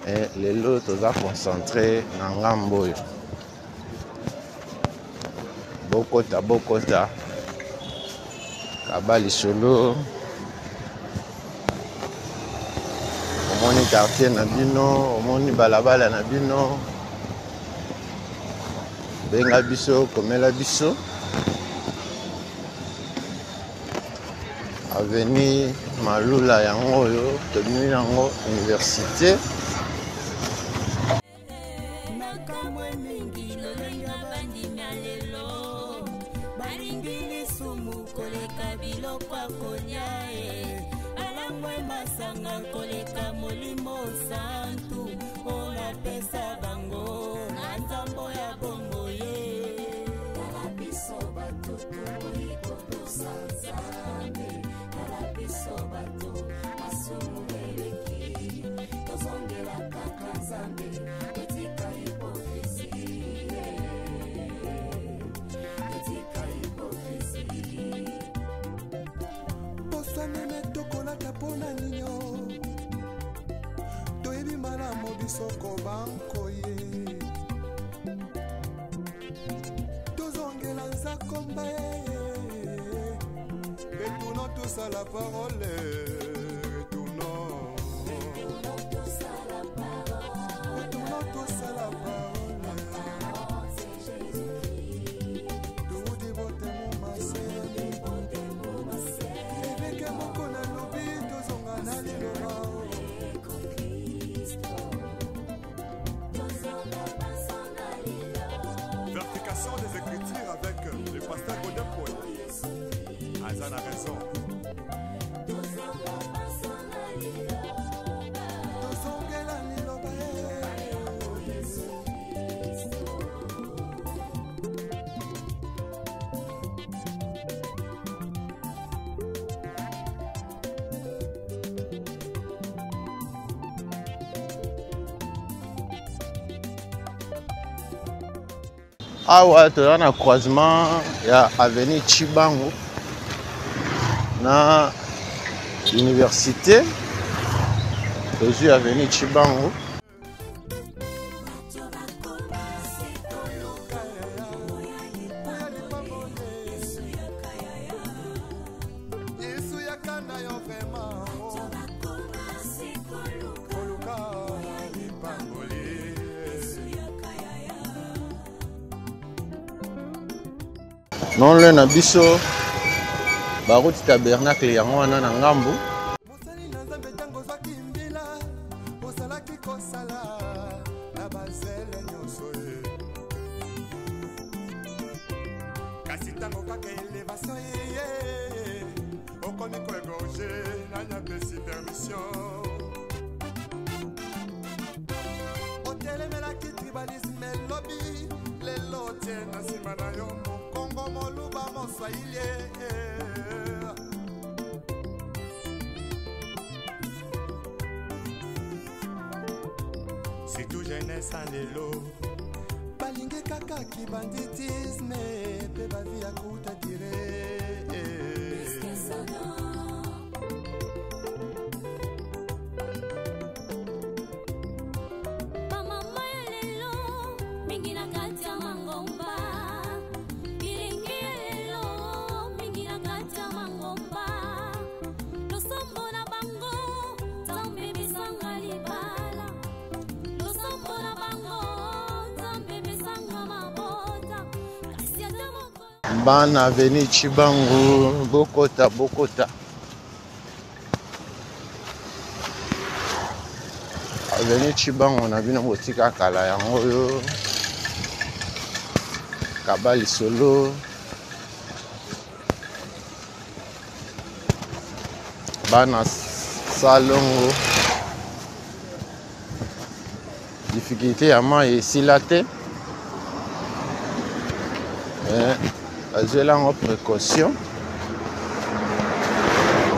Et lelo toza concentré na ngambo oyo. Bokota, bokota. Kaba lisolo. Omoni quartier na bino, omoni balabala na bino. Benga biso, komela biso. Avenue Malula yango oyo tobimi yango université.
Nakamwe mingi lolenge bandimi ya lelo balingi lisumu koleka biloko ya kolia e balangwe masanga koleka molimo santu oyo napesa bango na nzambo ya bongo ye.
Tala biso bato toboyi kotosa Nzambe, tala biso bato masumu eleki, tozongela kaka Nzambe, totika hypocrisie, totika hypocrisie.
Posa meme tokolata mpona ninyo, toyebi malamu biso kobankoye, tozongela nzakomba ye. Retournons tous à la parole, retournons.
Retournons tous à la parole.
Retournons tous à la parole.
La parole, c'est Jésus-Christ.
Toudi botemo mase.
Toudi botemo mase.
Évêque moko na lobi, tozonga na liloba.
Vérification des Écritures avec le pasteur Godin Paul. Aza na raison.
Tozongela liloba ye.
Awa toza na croisement ya avenue Tshibangu na université. Tozwi avenue Tshibangu.
Yesu yaka na yo vraiment. Koluka lipamboli.
Non loin na biso baruti tabernacle yango wana na ngambo.
Mosali na Nzambe ntango ozwaki mbila, ozalaki kosala na bazele nyonso ye. Kasi ntango kaka elevation eye, okomi koegorge, nani apesi permission? Otelemelaki tribalisme elobi, lelo otie na nsima na yo mokongo, moluba, moswahili. Surtout jeunesse ya lelo balingi kaka kibanditisme mpe bavi ya kuta dire.
Bamama ya lelo mingi na kati ya mangomba, bilingi ya lelo mingi na kati ya mangomba, losambo na bango Nzambe besanga libala, losambo na bango Nzambe besanga mabota, kasi ata mokolo.
Bana avenue Tshibangu, bokota bokota. Avenue Tshibangu na bino botika kala yango oyo. Kaba lisolo. Bana salongo. Difficulté ya mai esila te. Bazwela yango précaution.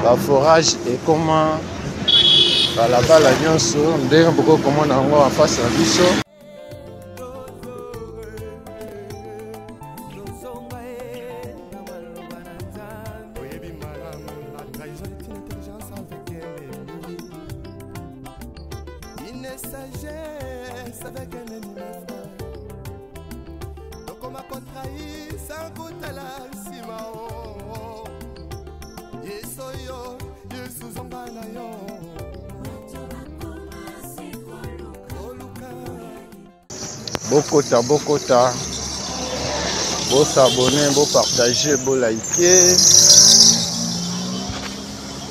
Ba forage ekoma balabala nyonso ndenge bokoki komona yango en face na biso.
Oyebi malamu, la trahison est une intelligence avec un ennemi, une sagesse avec un ennemi, mes frères. Tokoma kotrahir sans kotala nsima. O Yesu oyo, Yesu zonga na yo. Koluka.
Bokota bokota, bosabone, bopartage, bolike.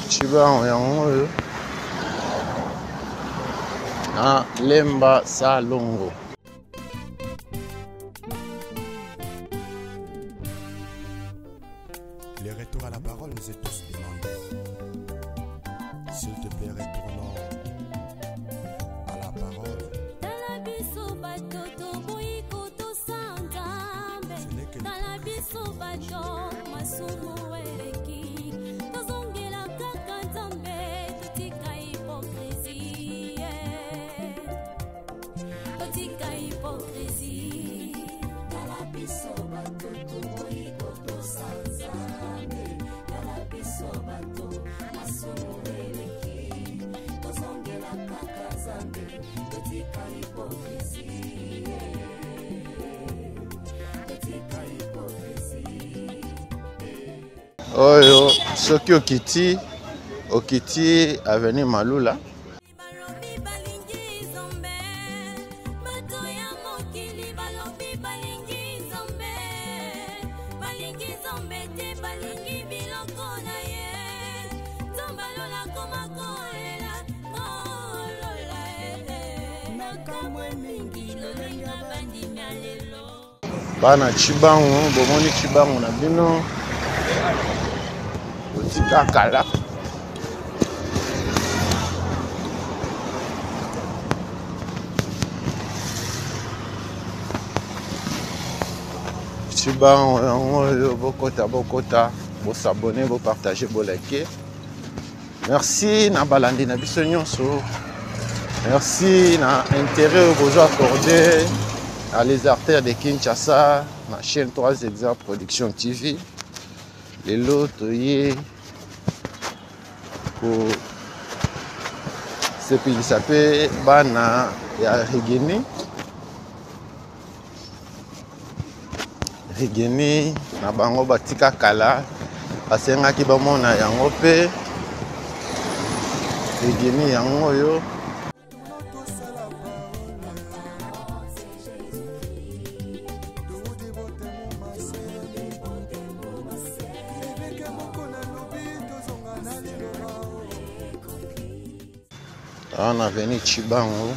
Tshibangu yango oyo na Lemba Salongo.
Le retour à la parole nous est tous demandé. S'il te plaît, retournons à la parole.
Tala biso bato toboyi kotosa Nzambe.
Ce n'est que
Tala biso bato masumu eleki, tozongela kaka Nzambe, totika hypocrisie, totika hypocrisie. Tala biso bato toboyi kotosa Nzambe. Tala biso bato masumu eleki, tozongela kaka Nzambe, totika hypocrisie, totika hypocrisie.
Oyo soki okiti, okiti avenue Malula.
Balobi balingi Nzambe, bato ya mokili balobi balingi Nzambe, balingi Nzambe te, balingi biloko na ye. Nzambe alola koma kolela, kolola, eh. Makambo mingi lolenga bandimi ya lelo.
Bana Tshibangu, bomoni Tshibangu na bino botika kala. Tshibangu yango oyo, bokota bokota, bosabone, bopartage, bolike. Merci na balandi na biso nyonso. Merci na intérêt oyo bozo accordé à les artères de Kinshasa na chaîne 3 Exa Production TV. Lelo toye ko sepelisa pe bana ya Rigeni. Rigeni na bango batika kala, basengaki bamona yango pe Rigeni yango oyo. Awa na avenue Tshibangu.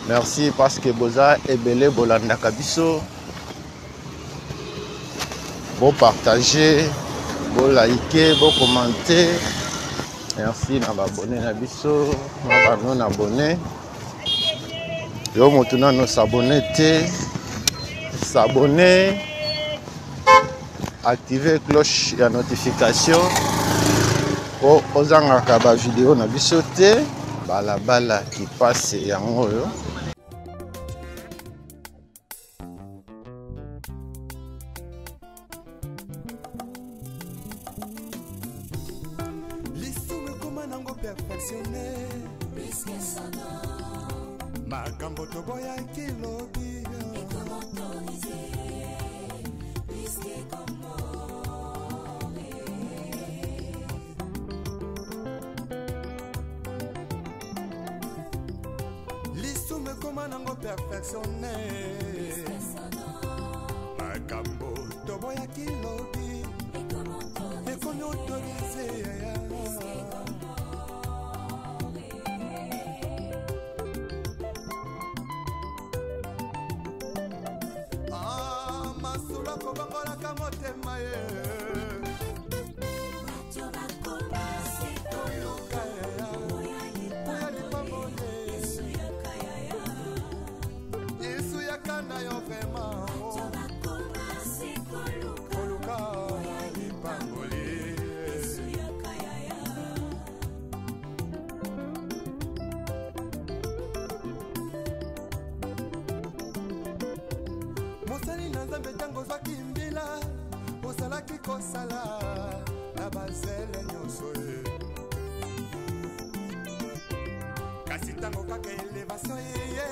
Merci parce que boza ebele bolandaka biso. Bopartage, bolike, bocommente. Merci na baabonné na biso na ba non abonné. Yo moto nano s'abonné te, s'abonner, activer cloche ya notification po ozangaka ba video na biso te. Balabala kipase yango oyo.
Lisumu ekoma nango perfectionne makambo toboyaki lobi. Lisumu ekoma nango perfectionne makambo toboyaki lobi ekomi autorise. Ah, masolo kobongolaka motema ye. Koluka ya lipamboli. Yesu yaka na yo vraiment. Koluka lipamboli. Mosali na Nzambe, ntango ozwaki mbila, ozalaki kosala na bazele nyonso ye. Kasi ntango kaka elevation eye,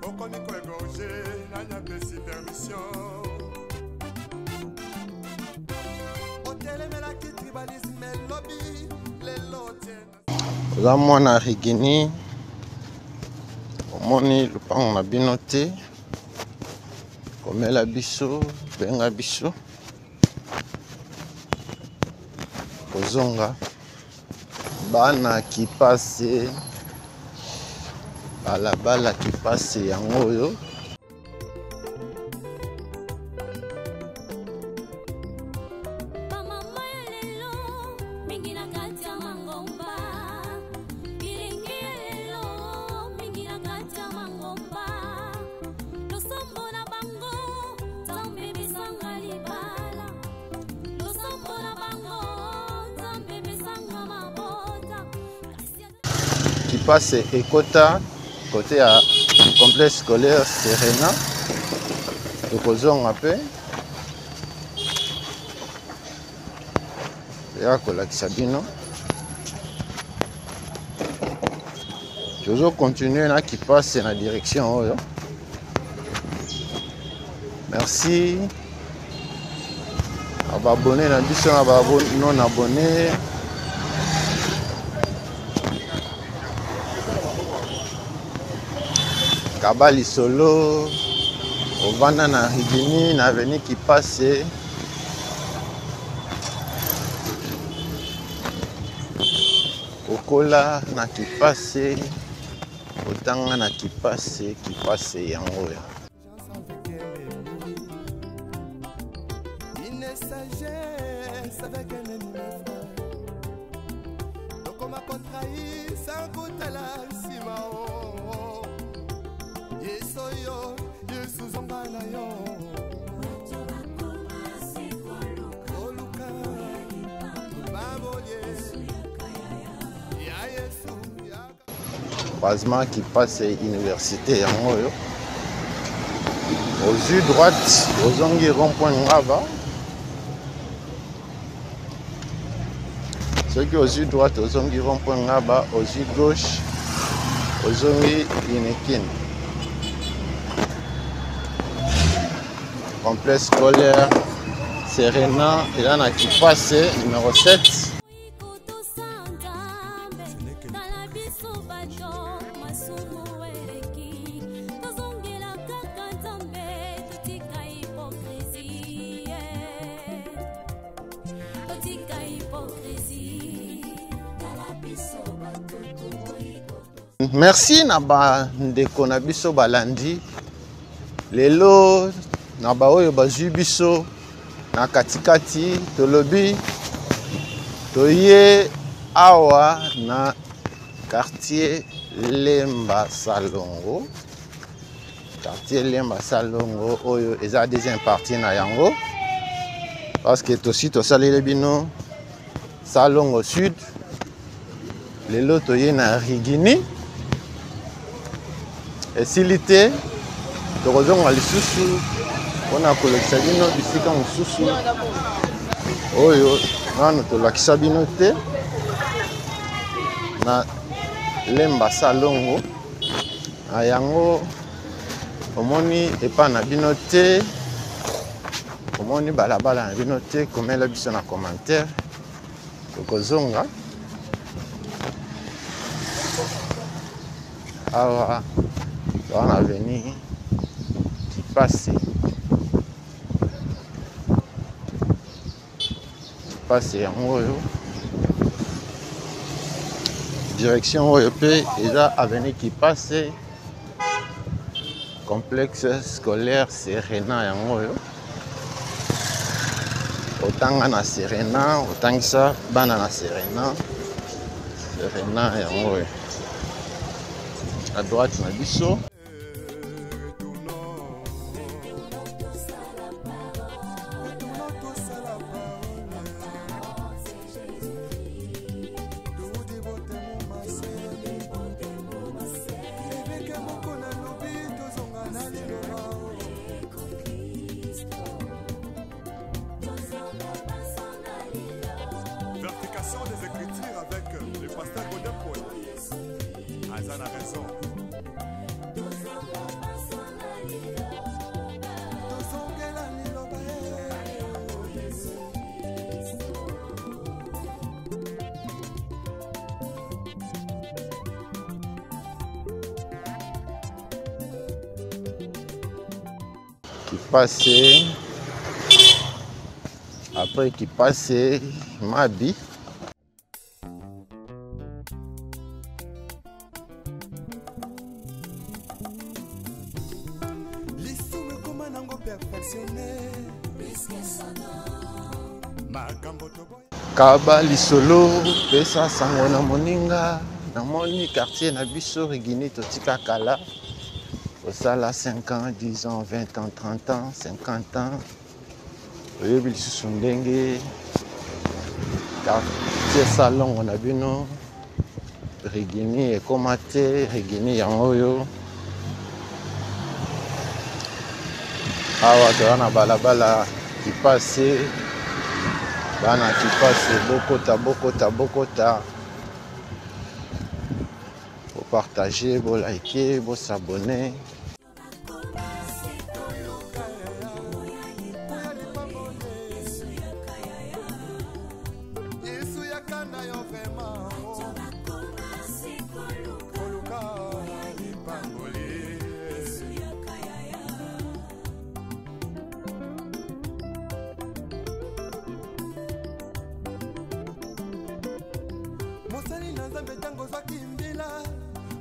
okomi koegorge. Nani apesi permission? Otelemelaki tribalisme elobi, lelo tie.
Oza mwana Rigini, omoni lopango na bino te, komela biso, benga biso, kozonga bana kipase, balabala kipase yango oyo.
Bamama ya lelo mingi na kati ya mangomba, bilenge ya lelo mingi na kati ya mangomba, losambo na bango Nzambe besanga libala, losambo na bango Nzambe besanga mabota.
Kipase ekota côté ya complexe scolaire Serena, tokozonga mpe ya kolakisa bino. Tozo continuer na Kipase na direction oyo. Merci na baabonné na biso na ba non abonné. Kaba lisolo, ovanda na Rigini na avenue Kipase. Okola na Kipase, otanga na Kipase, Kipase yango oyo.
Une sagesse avec un ennemi, frère. Tokoma kotrahir sans kotala nsima o. Yesu oyo, Yesu zonga na yo. Koluka babolie ya Yesu ya
Croisement Kipase université yango oyo. Ozwi droite, ozongi rond-point Ngaba. Soki ozwi droite, ozongi rond-point Ngaba, ozwi gauche, ozongi Unikin. Complexe scolaire Serena eza na Kipase numéro 7.
Kotosa Nzambe, tala biso bato masumu eleki, tozongela kaka Nzambe, totika hypocrisie, totika hypocrisie, tala biso bato toboyi.
Merci na bandeko na biso balandi lelo, na baoyo bazwi biso Na katikati tolobi toye awa na quartier Lemba Salongo. Quartier Lemba Salongo oyo eza deuxième partie na yango parce que tosi tosaleli bino Salongo Sud. Lelo toye na Rigini. Esili te, tokozonga lisusu mpona kolakisa bino bisika mosusu oyo nanu tolakisa bino te na Lemba Salongo. Na yango omoni epa na bino te, omoni balabala na bino te, komela biso na commentaire, tokozonga awa. Toza na avenue Kipase. Kipase yango oyo, direction oyo mpe eza avenue Kipase, complexe scolaire Serena yango oyo. Otanga na Serena, otangisa bana na Serena. Serena yango oyo à droite na biso.
Vérification des Écritures avec le pasteur Godé Paul. Aza na raison.
Tozongela liloba.
Qui passe après, qui passe Mabi.
Lisumu ekoma nango perfectionne
Makambo toboya.
Kaba lisolo, pesa sango na moninga. Namoni quartier na biso Rigini totika kala. Osala 5 ans, 10 ans, 20 ans, 30 ans, 50 ans. Oyebi lisusu ndenge quartier Salongo na bino Rigini ekoma te. Rigini yango oyo. Awa toza na balabala Kipase. Bana Kipase, bokota, bokota, bokota. Bopartage, bolike, bosabone.
Yesu yaka na yo vraiment. Koluka lipamboli. Mosali na Nzambe, ntango ozwaki mbila,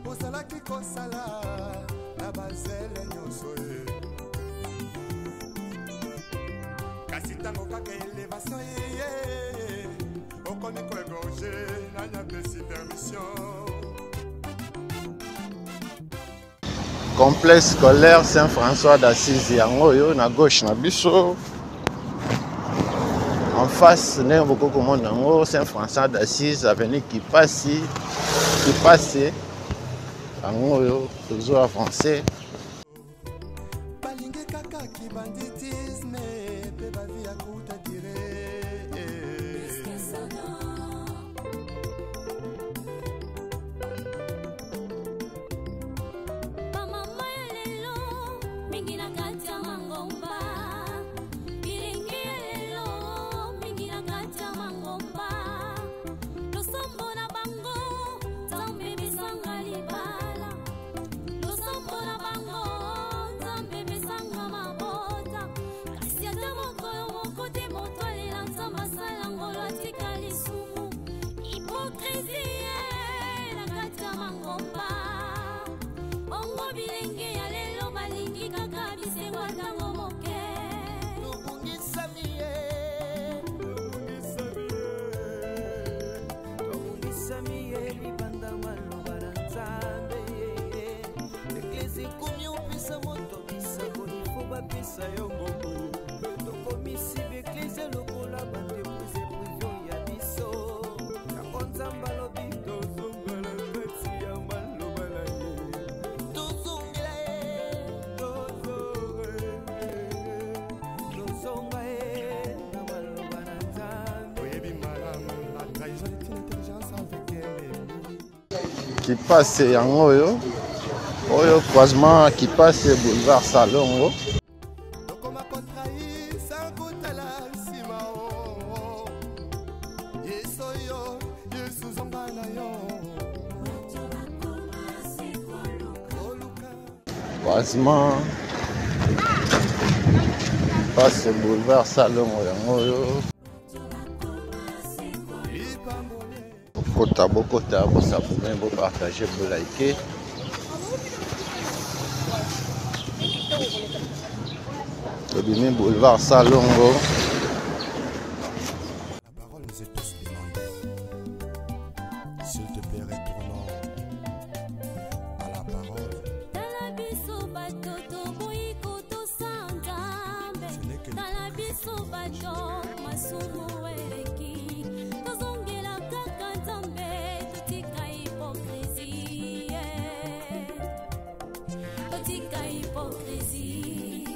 ozalaki kosala na bazele nyonso ye. Kasi ntango kaka elevation eye, okomi koegorge. Nani apesi permission?
Complexe scolaire Saint-François d'Assise yango oyo na gauche na biso. En face ndenge bokoki komona yango, Saint-François d'Assise, avenue Kipasi, Kipase yango oyo, tozo avancer.
Balingi kaka kibanditisme mpe bavi ya kuta dire.
Bamama ya lelo mingi na kati ya mangomba, bilenge ya lelo mingi na kati ya mangomba, losambo na bango Nzambe pesanga libala, losambo na bango Nzambe pesanga mabota.
bapesa yo mbongo. Tokomisi baeklise lokola baentreprise prive ya biso. Yango Nzambe alobi tozongela kati ya maloba na ye. Tozongela ye, tozonga ye na maloba na Nzambe.
Oyebi malamu, la trahison est une intelligence avec ennemi.
Kipase yango oyo, oyo croisement Kipase boulevard Salongo.
Tokoma kotrahir sans kotala nsima o. Yesu yo, Yesu zonga na yo.
Croisement Kipase boulevard Salongo yango oyo. Bokota, bokota, bosabone, bopartage, bolike. Tobimi boulevard Salongo.
La parole nous est tous demandée. S'il te plaît, retournons à la parole.
Tala biso bato toboyi kotosa Nzambe.
Ce n'est que
Tala biso bato masumu eleki. Tozongela kaka Nzambe, totika hypocrisie. Totika hypocrisie.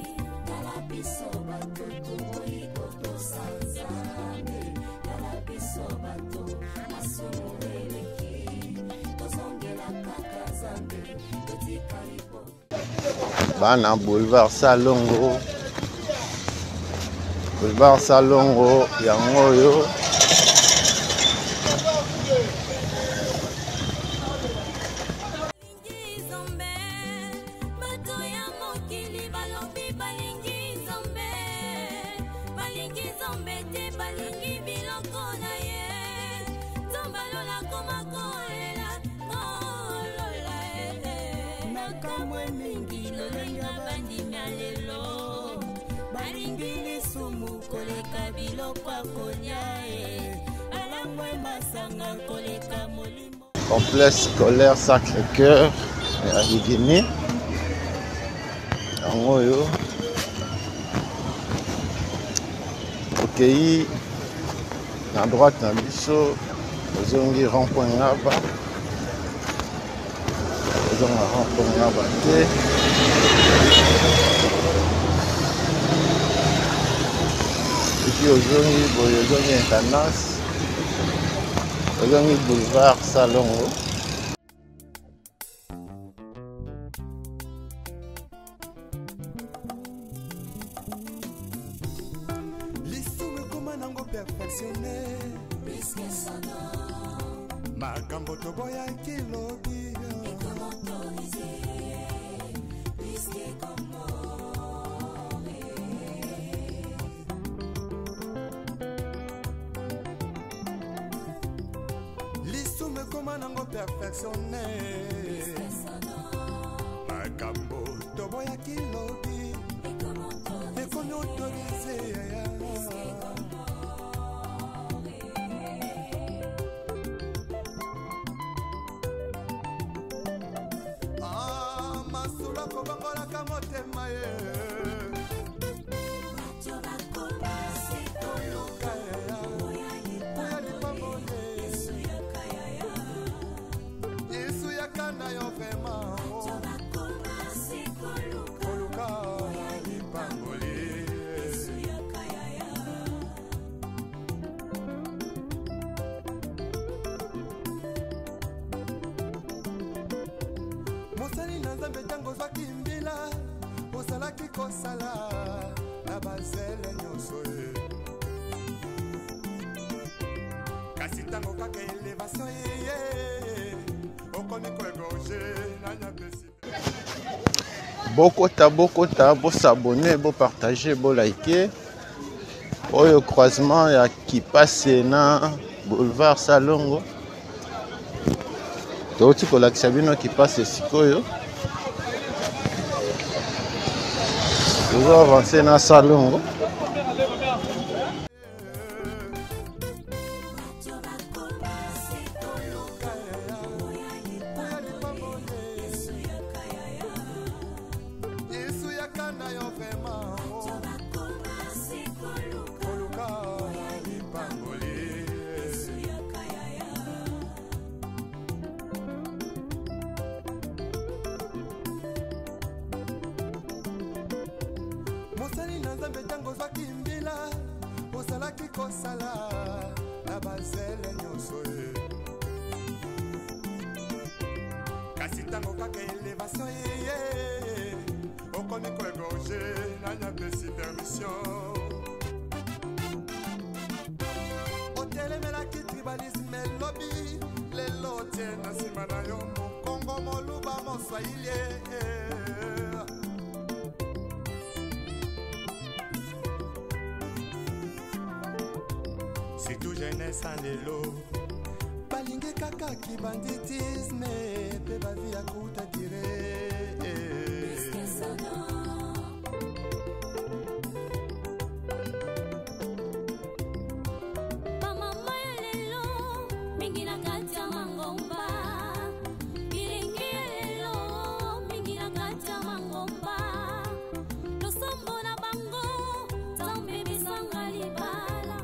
Tala biso bato toboyi kotosa Nzambe. Tala biso bato masumu eleki. Tozongela kaka Nzambe, totika hypocrisie.
Bana boulevard Salongo. Boulevard Salongo yango oyo.
Bato ya mokili balobi balingi Nzambe, balingi Nzambe te, balingi biloko na ye. Nzambe alola koma kolela, kolola ye. Makambo mingi lolenga bandimi ya lelo, balingi lisumu koleka biloko ya kolia ye. Balangwe masanga koleka molimo.
Complexe scolaire Sacré-Cœur ya Rigini. Yango oyo okei na droite na biso, ozongi rond-point Ngaba, ozonga rond-point Ngaba te. Et puis ozongi boye, ozongi intendance, ozongi boulevard Salongo.
Lisumu ekoma nango perfectionné. Makambo toboyaki lobi. Lisumu ekoma nango perfectionné. Makambo toboyaki lobi. Ekomi autorisé. Ah, masolo akobongolaka motema ye. Koluka ya, oya lipamboli. Yesu yaka na yo vraiment. Koluka lipamboli. Mosali na Nzambe, ntango ozwaki mbila, ozalaki kosala na bazele nyonso ye. Kasi ntango kaka elevation eye, okomi koegorge nani apesi.
Bokota, bokota, bosabone, bopartage, bolike. Oyo croisement ya Kipase na boulevard Salongo. Touti kolakisa bino Kipase sikoyo. Tozo avancer na Salongo.
Yesu yaka na yo vraiment. Ozalaki kosala na bazele nyonso ye. Kasi ntango kaka elevation eye, okomi koegorge, nani apesi permission? Otelemelaki tribalisme elobi, lelo otie na nsima na yo mokongo moluba moswahili. Surtout jeunesse en lelo balingi kaka kibanditisme mpe bavi ya kuta dire.
Bamama ya lelo mingi na kati ya mangomba, bilingi ya lelo mingi na kati ya mangomba, losambo na bango Nzambe bisanga libala.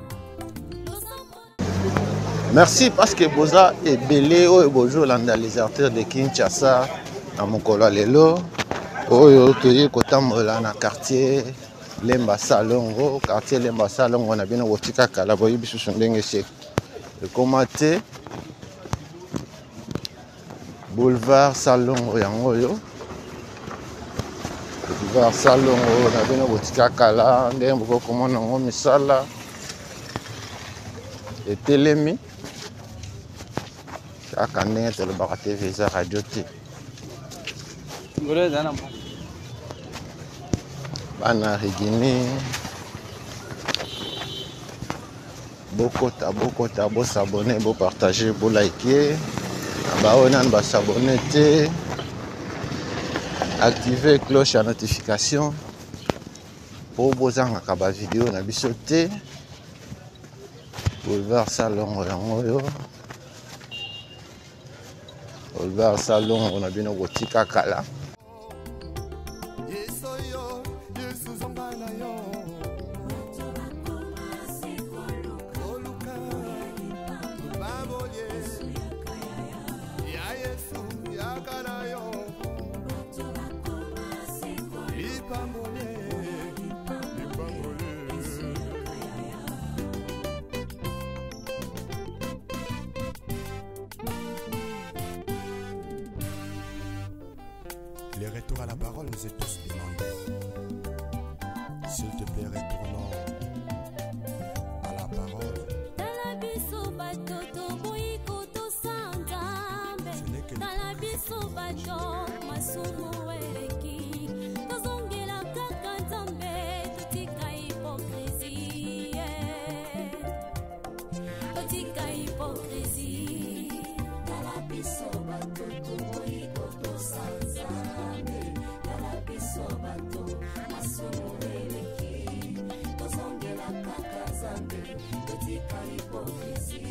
Merci parce que boza ebele oyo bozolanda les artères de Kinshasa na mokolo ya lelo oyo toye kotambola na quartier Lemba Salongo. Quartier Lemba Salongo na bino botika kala, boyebi susu ndenge se ekoma te. Boulevard Salongo yango oyo, boulevard Salongo na bino botika kala, ndenge bokoki komona yango misala etelemi kaka ndenge tolobaka TV eza radio te. Bana Rigini, bokota bokota, bosabone, bopartage, bolike. Na baoyo nanu basabone te, active cloche ya notification po bozangaka ba video na biso te. Boulevard Salongo yango oyo, boulevard Salongo na bino kotika kala.
Le retour à la parole nous est tous demandé. S'il te plaît, retournons à la parole.
Tala biso bato toboyi kotosa Nzambe.
Ce n'est que
Tala biso bato masumu eleki. Tozongela kaka Nzambe, totika hypocrisie. Totika hypocrisie.
Tala biso bato toboyi kotosa Nzambe. Tala biso bato masumu eleki. Tozongela kaka Nzambe, totika hypocrisie.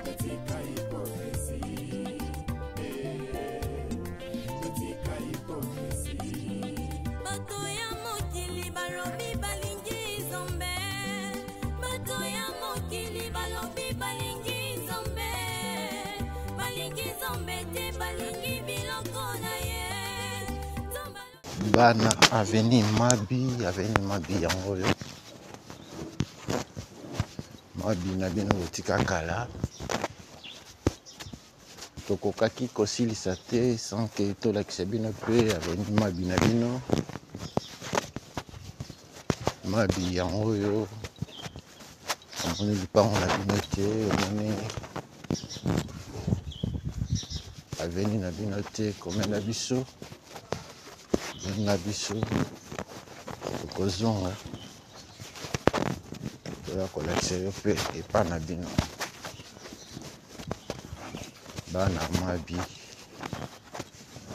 Totika hypocrisie. Totika hypocrisie.
Bato ya mokili balobi balingi Nzambe. Bato ya mokili balobi balingi Nzambe. Balingi Nzambe te, balingi biloko na ye. Nzambe
Bana avenue Mabi, avenue Mabi yango oyo. Mabi na bino botika kala. Tokokaki kosilisa te sans que tolakisa bino mpe avenue Mabi na bino. Mabi yango oyo, omoni lipango na bino te, omoni avenue na bino te, komela biso, benga biso, tokozonga toya kolakisa yo mpe epa na bino. Bana Mabi,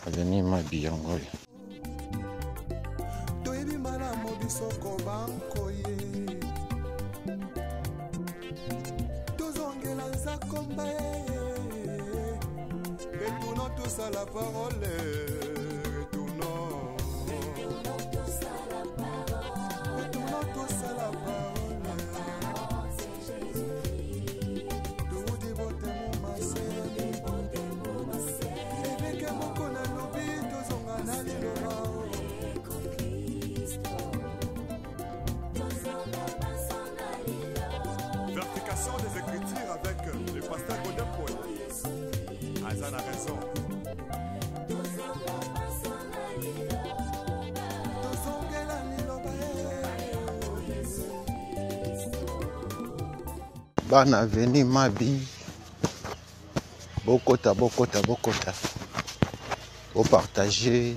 avenue Mabi yango oyo.
Toyebi malamu biso kobankoye, tozongela nzakomba ye. Retournons tous à la parole, retournons. Retournons tous à la parole. Toudi botemo mase. Eveke moko nalobi, tozonga na liloba.
Aza na raison.
Tozongela liloba.
Bana avenue Mabi, bokota bokota bokota, bopartage,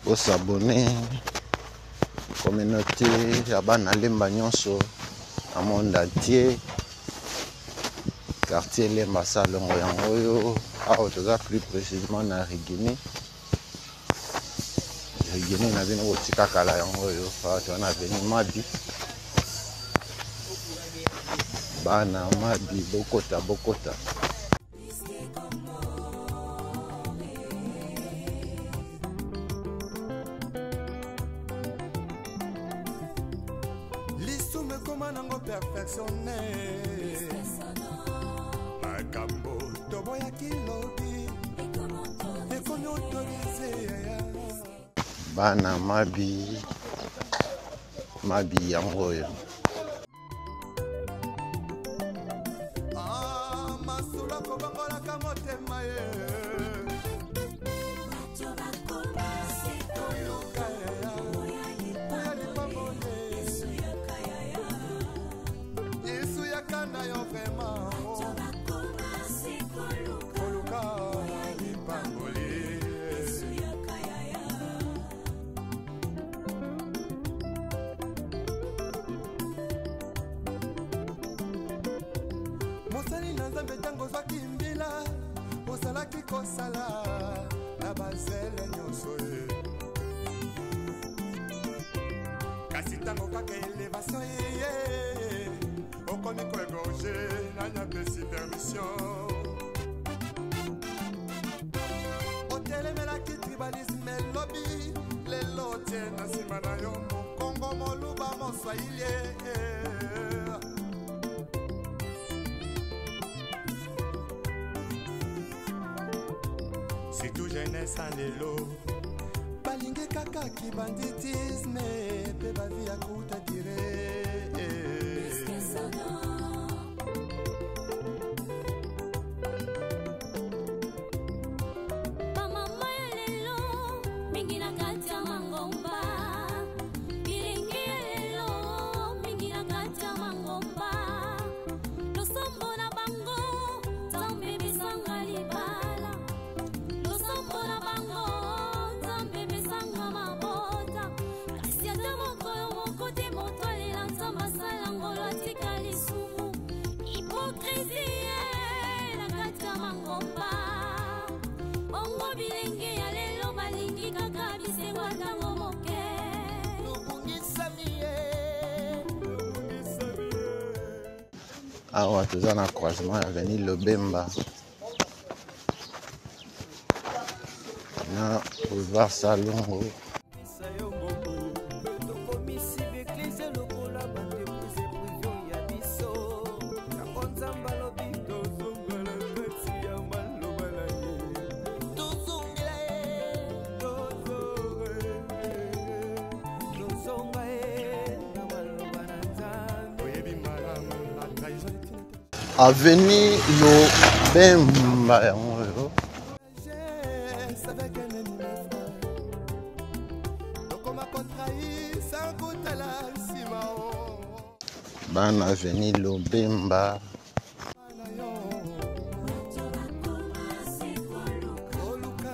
bosabone, communauté ya bana Lemba nyonso na monde entier. Quartier Lemba Salongo yango oyo. Awa toza plus précisément na Rigini. Rigini na bino botika kala yango oyo. Awa toza na avenue Mabi. Bana Mabi bokota bokota.
Lisumu ekoma nango perfectionne. Makambo toboyaki lobi ekomi autorise.
Bana Mabi, Mabi yango oyo.
Ah, masolo akobongolaka motema ye. Koluka ya lipamboli. Yesu yaka na yo vraiment. Koluka lipamboli. Mosali na Nzambe, ntango ozwaki mbila, ozalaki kosala na bazele nyonso ye. Kasi ntango kaka elevation eye, okomi koegorge. Nani apesi permission? Otelemelaki tribalisme elobi, lelo tie na nsima na yo mokongo, moluba, moswahili. Surtout jeunesse ya lelo balingi kaka kibanditisme mpe bavi ya kuta dire.
Bamama ya lelo mingi na kati ya mangomba, bilenge ya lelo mingi na kati ya mangomba, losambo na bango Nzambe besanga libala, losambo na bango Nzambe besanga mabota, kasi ata mokolo moko te moto alela Nzambe asala ngolo atika lisumu. Hypocrisie na kati ya mangomba. Bongo bilenge ya lelo balingi kaka bisengo ntango moke.
Tobungisami ye.
Awa toza na croisement ya avenue Lobemba na boulevard Salongo.
Pesa yo mbongo. Tokomisi baeklise lokola baentreprise privé ya biso. Yango Nzambe alobi tozongela kati ya maloba na ye. Tozongela ye. Tozonga ye na maloba na Nzambe.
Oyebi malamu na trahison etina te.
Avenue Lobemba yango oyo.
Avec un ennemi, frère. Tokoma kotrahir sans kotala nsima o.
Bana avenue Lobemba.
Na yo koluka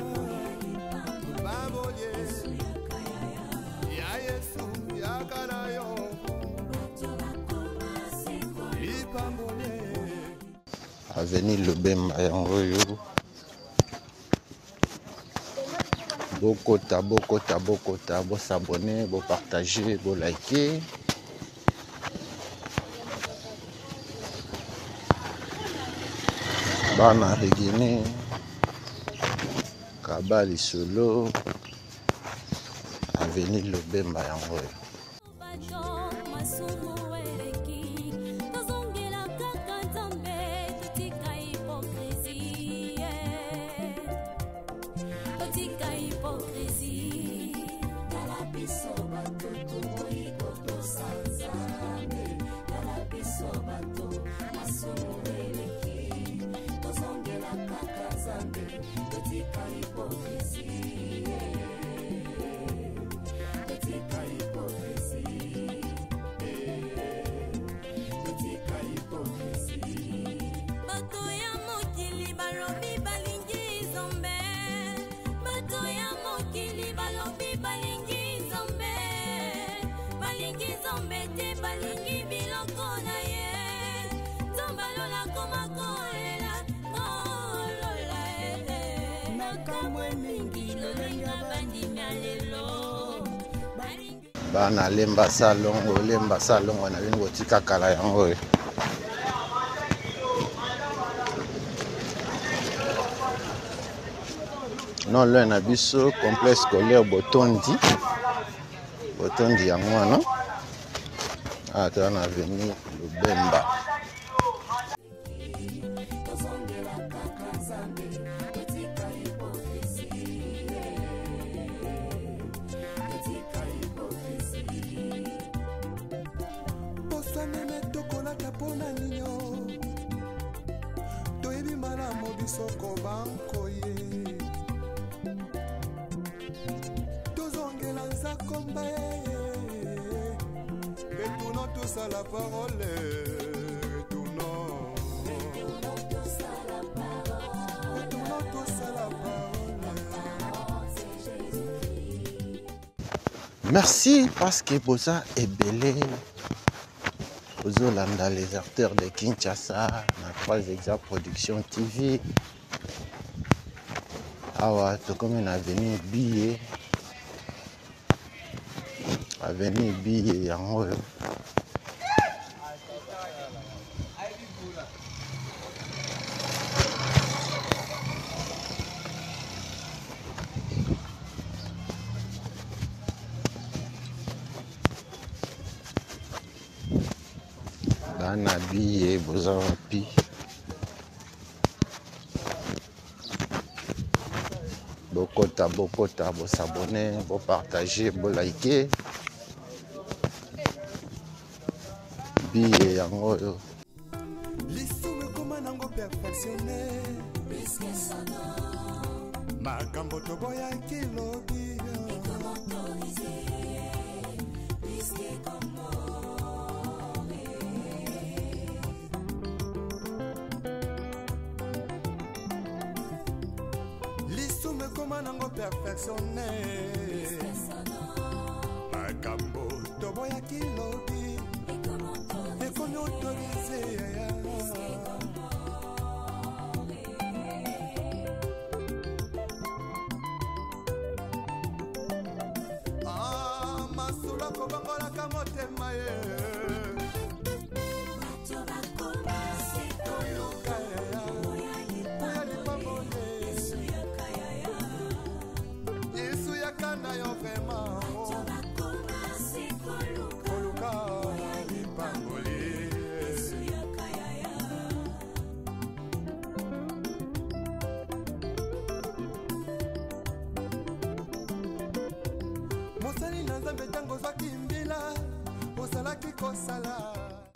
lipamboli ya Yesu yaka na yo lipamboli.
Avenue Lobemba yango oyo. Bokota bokota bokota, bosabone, bopartage, bolike. Bana Regine kaba lisolo avenue Lobemba yango oyo.
Bato masumu eleki, tozongela kaka Nzambe, totika hypocrisie, totika hypocrisie.
Tala biso bato toboyi kotosa Nzambe. Tala biso bato masumu eleki, tozongela kaka Nzambe. Nzambe, totika hypocrisie, totika hypocrisie, totika hypocrisie.
Bato ya mokili balobi balingi Nzambe, bato ya mokili balobi balingi Nzambe, balingi Nzambe te, balingi biloko na ye. Nzambe alola koma kolela kolola e makambo mingi lolenga bandimi ya lelo.
Bana lemba salongo, lemba salongo na bino botika kala yango oyo. Non loin na biso complexe scolaire Botondi, Botondi yango wana. Ah, toza na avenue Lubemba.
Tozongela kaka Nzambe, totika hypocrisie, totika hypocrisie.
Posa meme tokolata mpona ninyo, toyebi malamu biso kobankoye, tozongela nzakomba ye. Retournons tous à la parole, retournons, retournons tous à la parole.
Merci parce que boza ebele ozolanda les acteurs de Kinshasa na 3 Exa Production TV. Awa tokomi na avenue Billet, avenue Billet yango oyo. Bana Billet boza wapi? Bokota, bokota, bosabone, bopartage, bolike. Billet yango oyo.
Lisumu ekoma nango perfectionne, makambo toboyaki lobi. Lisumu ekoma nango perfectionne, makambo toboyaki lobi ekomi autorise. Ah, masolo akobongolaka motema ye. Koluka ya lipamboli, Yesu yaka na yo vraiment. Koluka lipamboli. Mosali na Nzambe, ntango ozwaki mbila ozalaki kosala.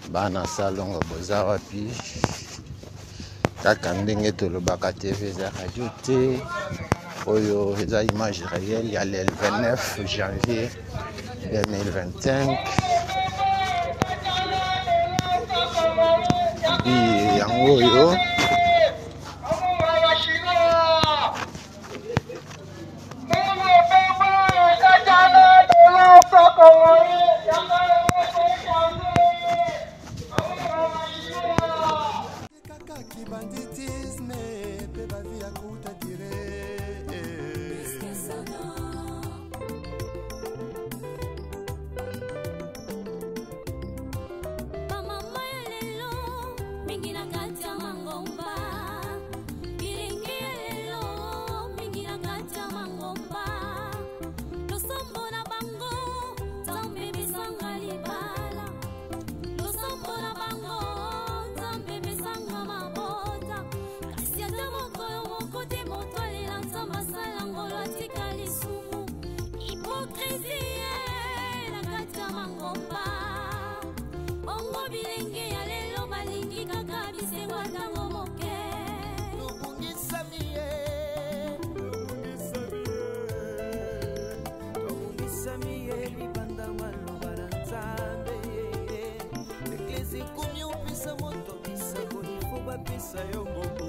Bana salongo boza wapi? Kaka ndenge tolobaka, TV eza radio te. Oyo eza image réelle ya le 29 janvier 2025. Bi yango oyo.
Kaka kibanditisme mpe bavi ya kuta dire.
Bamama ya lelo mingi na kati ya mangomba.
bapesa yo mbongo.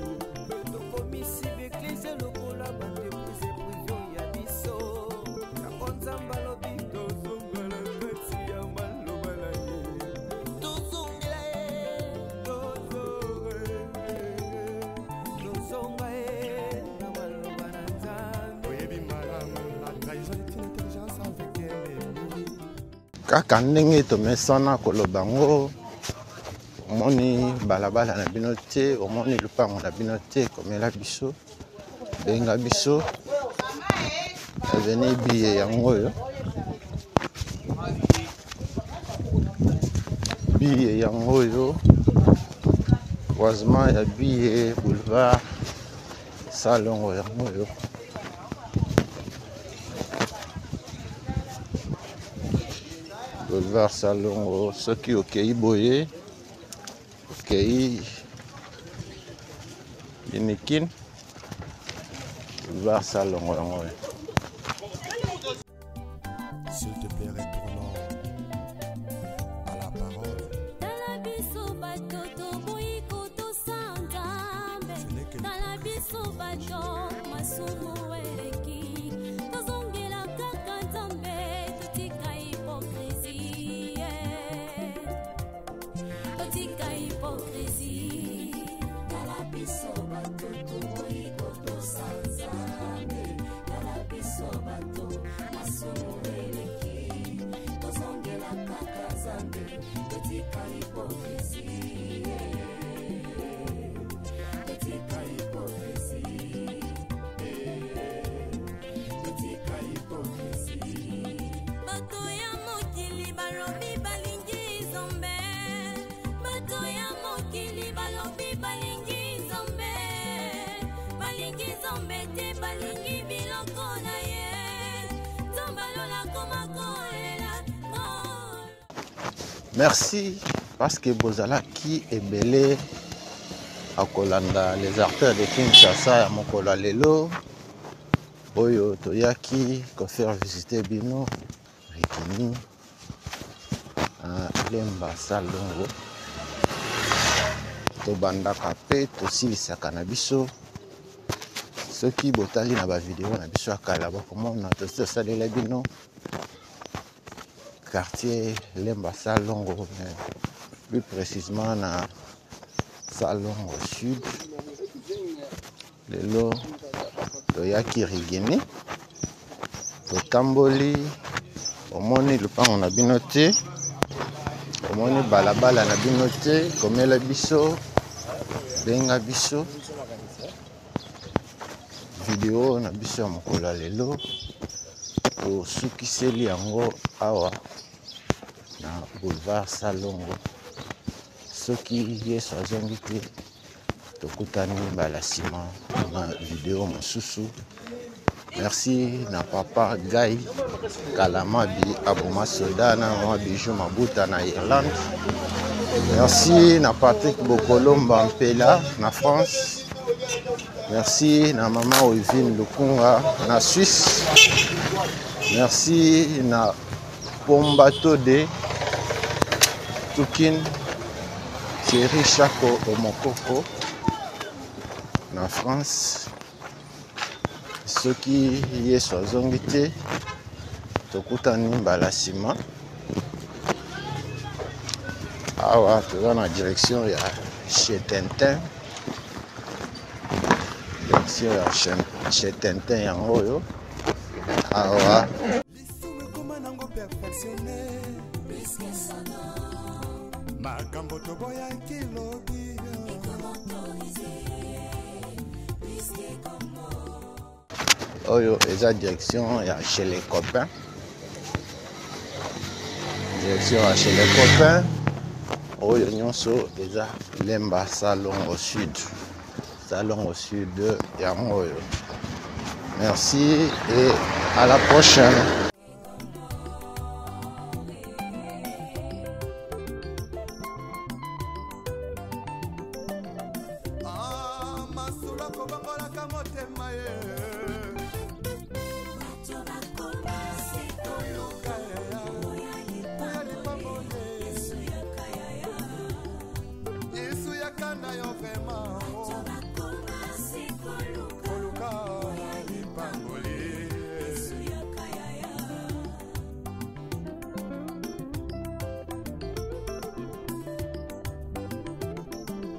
Tokomisi baeklise lokola baentreprise prive ya biso. Yango Nzambe alobi tozongela kati ya maloba na ye, tozongela ye, tozonga ye na maloba na Nzambe.
Oyebi malamu, la trahison est une intelligence avec ennemi.
Kaka ndenge tomesana koloba ngo, omoni balabala na bino te, omoni lupango na bino te, komela biso, benga biso, avenue Biye yango oyo, Biye yango oyo, croisement ya Biye boulevard Salongo yango oyo. Boulevard Salongo, soki okei boye, okei Linikin, boulevard Salongo yango oyo.
S'il te plaît, retournons à la parole.
Tala biso bato toboyi kotosa Nzambe.
Ce n'est que
Tala biso bato masumu eleki, tozongela kaka Nzambe, totika hypocrisie, totika hypocrisie. Tala biso bato toboyi kotosa Nzambe. Tala biso bato masumu eleki, tozongela kaka Nzambe, totika hypocrisie, totika hypocrisie, totika hypocrisie. Bato ya mokili balobi balingi Nzambe, bato ya mokili balobi balingi Nzambe, balingi Nzambe te, balingi biloko na ye. Nzambe alola koma kolela.
Merci parce que bozalaki ebele akolanda les artères de Kinshasa ya mokolo ya lelo oyo toyaki kofaire visiter bino Righini na Lemba Salongo. Tobandaka pe tosilisaka na biso. Soki botali na ba video na biso ya kala, bokomona tosi tosalela bino quartier Lemba Salongo, mais plus précisément na Salongo Sud. Lelo toyaki Righini, totamboli, omoni lupango na bino te, omoni balabala na bino te, komela biso, benga biso. Video na biso ya mokolo ya lelo tosukiseli yango awa na boulevard Salongo. Soki Yesu azongi te, tokutani mbala nsima na video mosusu. Merci na papa Guy Kalamabi Aboma Soda na mama Bijou Mabuta na Irlande. Merci na Patrick Bokolomba Mpela na France. Merci na mama Wivine Lukunga na Suisse. Merci na Pomba Tode Tukin Thierry Chako Omokoko na France. Soki Yesu azongi te, tokutani mbala nsima. Awa toza na direction ya chez Tintin, direction ya chez Tintin yango oyo awa.
Lisumu ekoma nango perfectionné, makambo toboyaki lobi.
Oyo eza direction ya chez les copains, direction ya chez les copains. Oyo nyonso eza Lemba Salongo Sud, Salongo Sud yango oyo. Merci et à la prochaine.
Ah, masolo akobongolaka motema ye.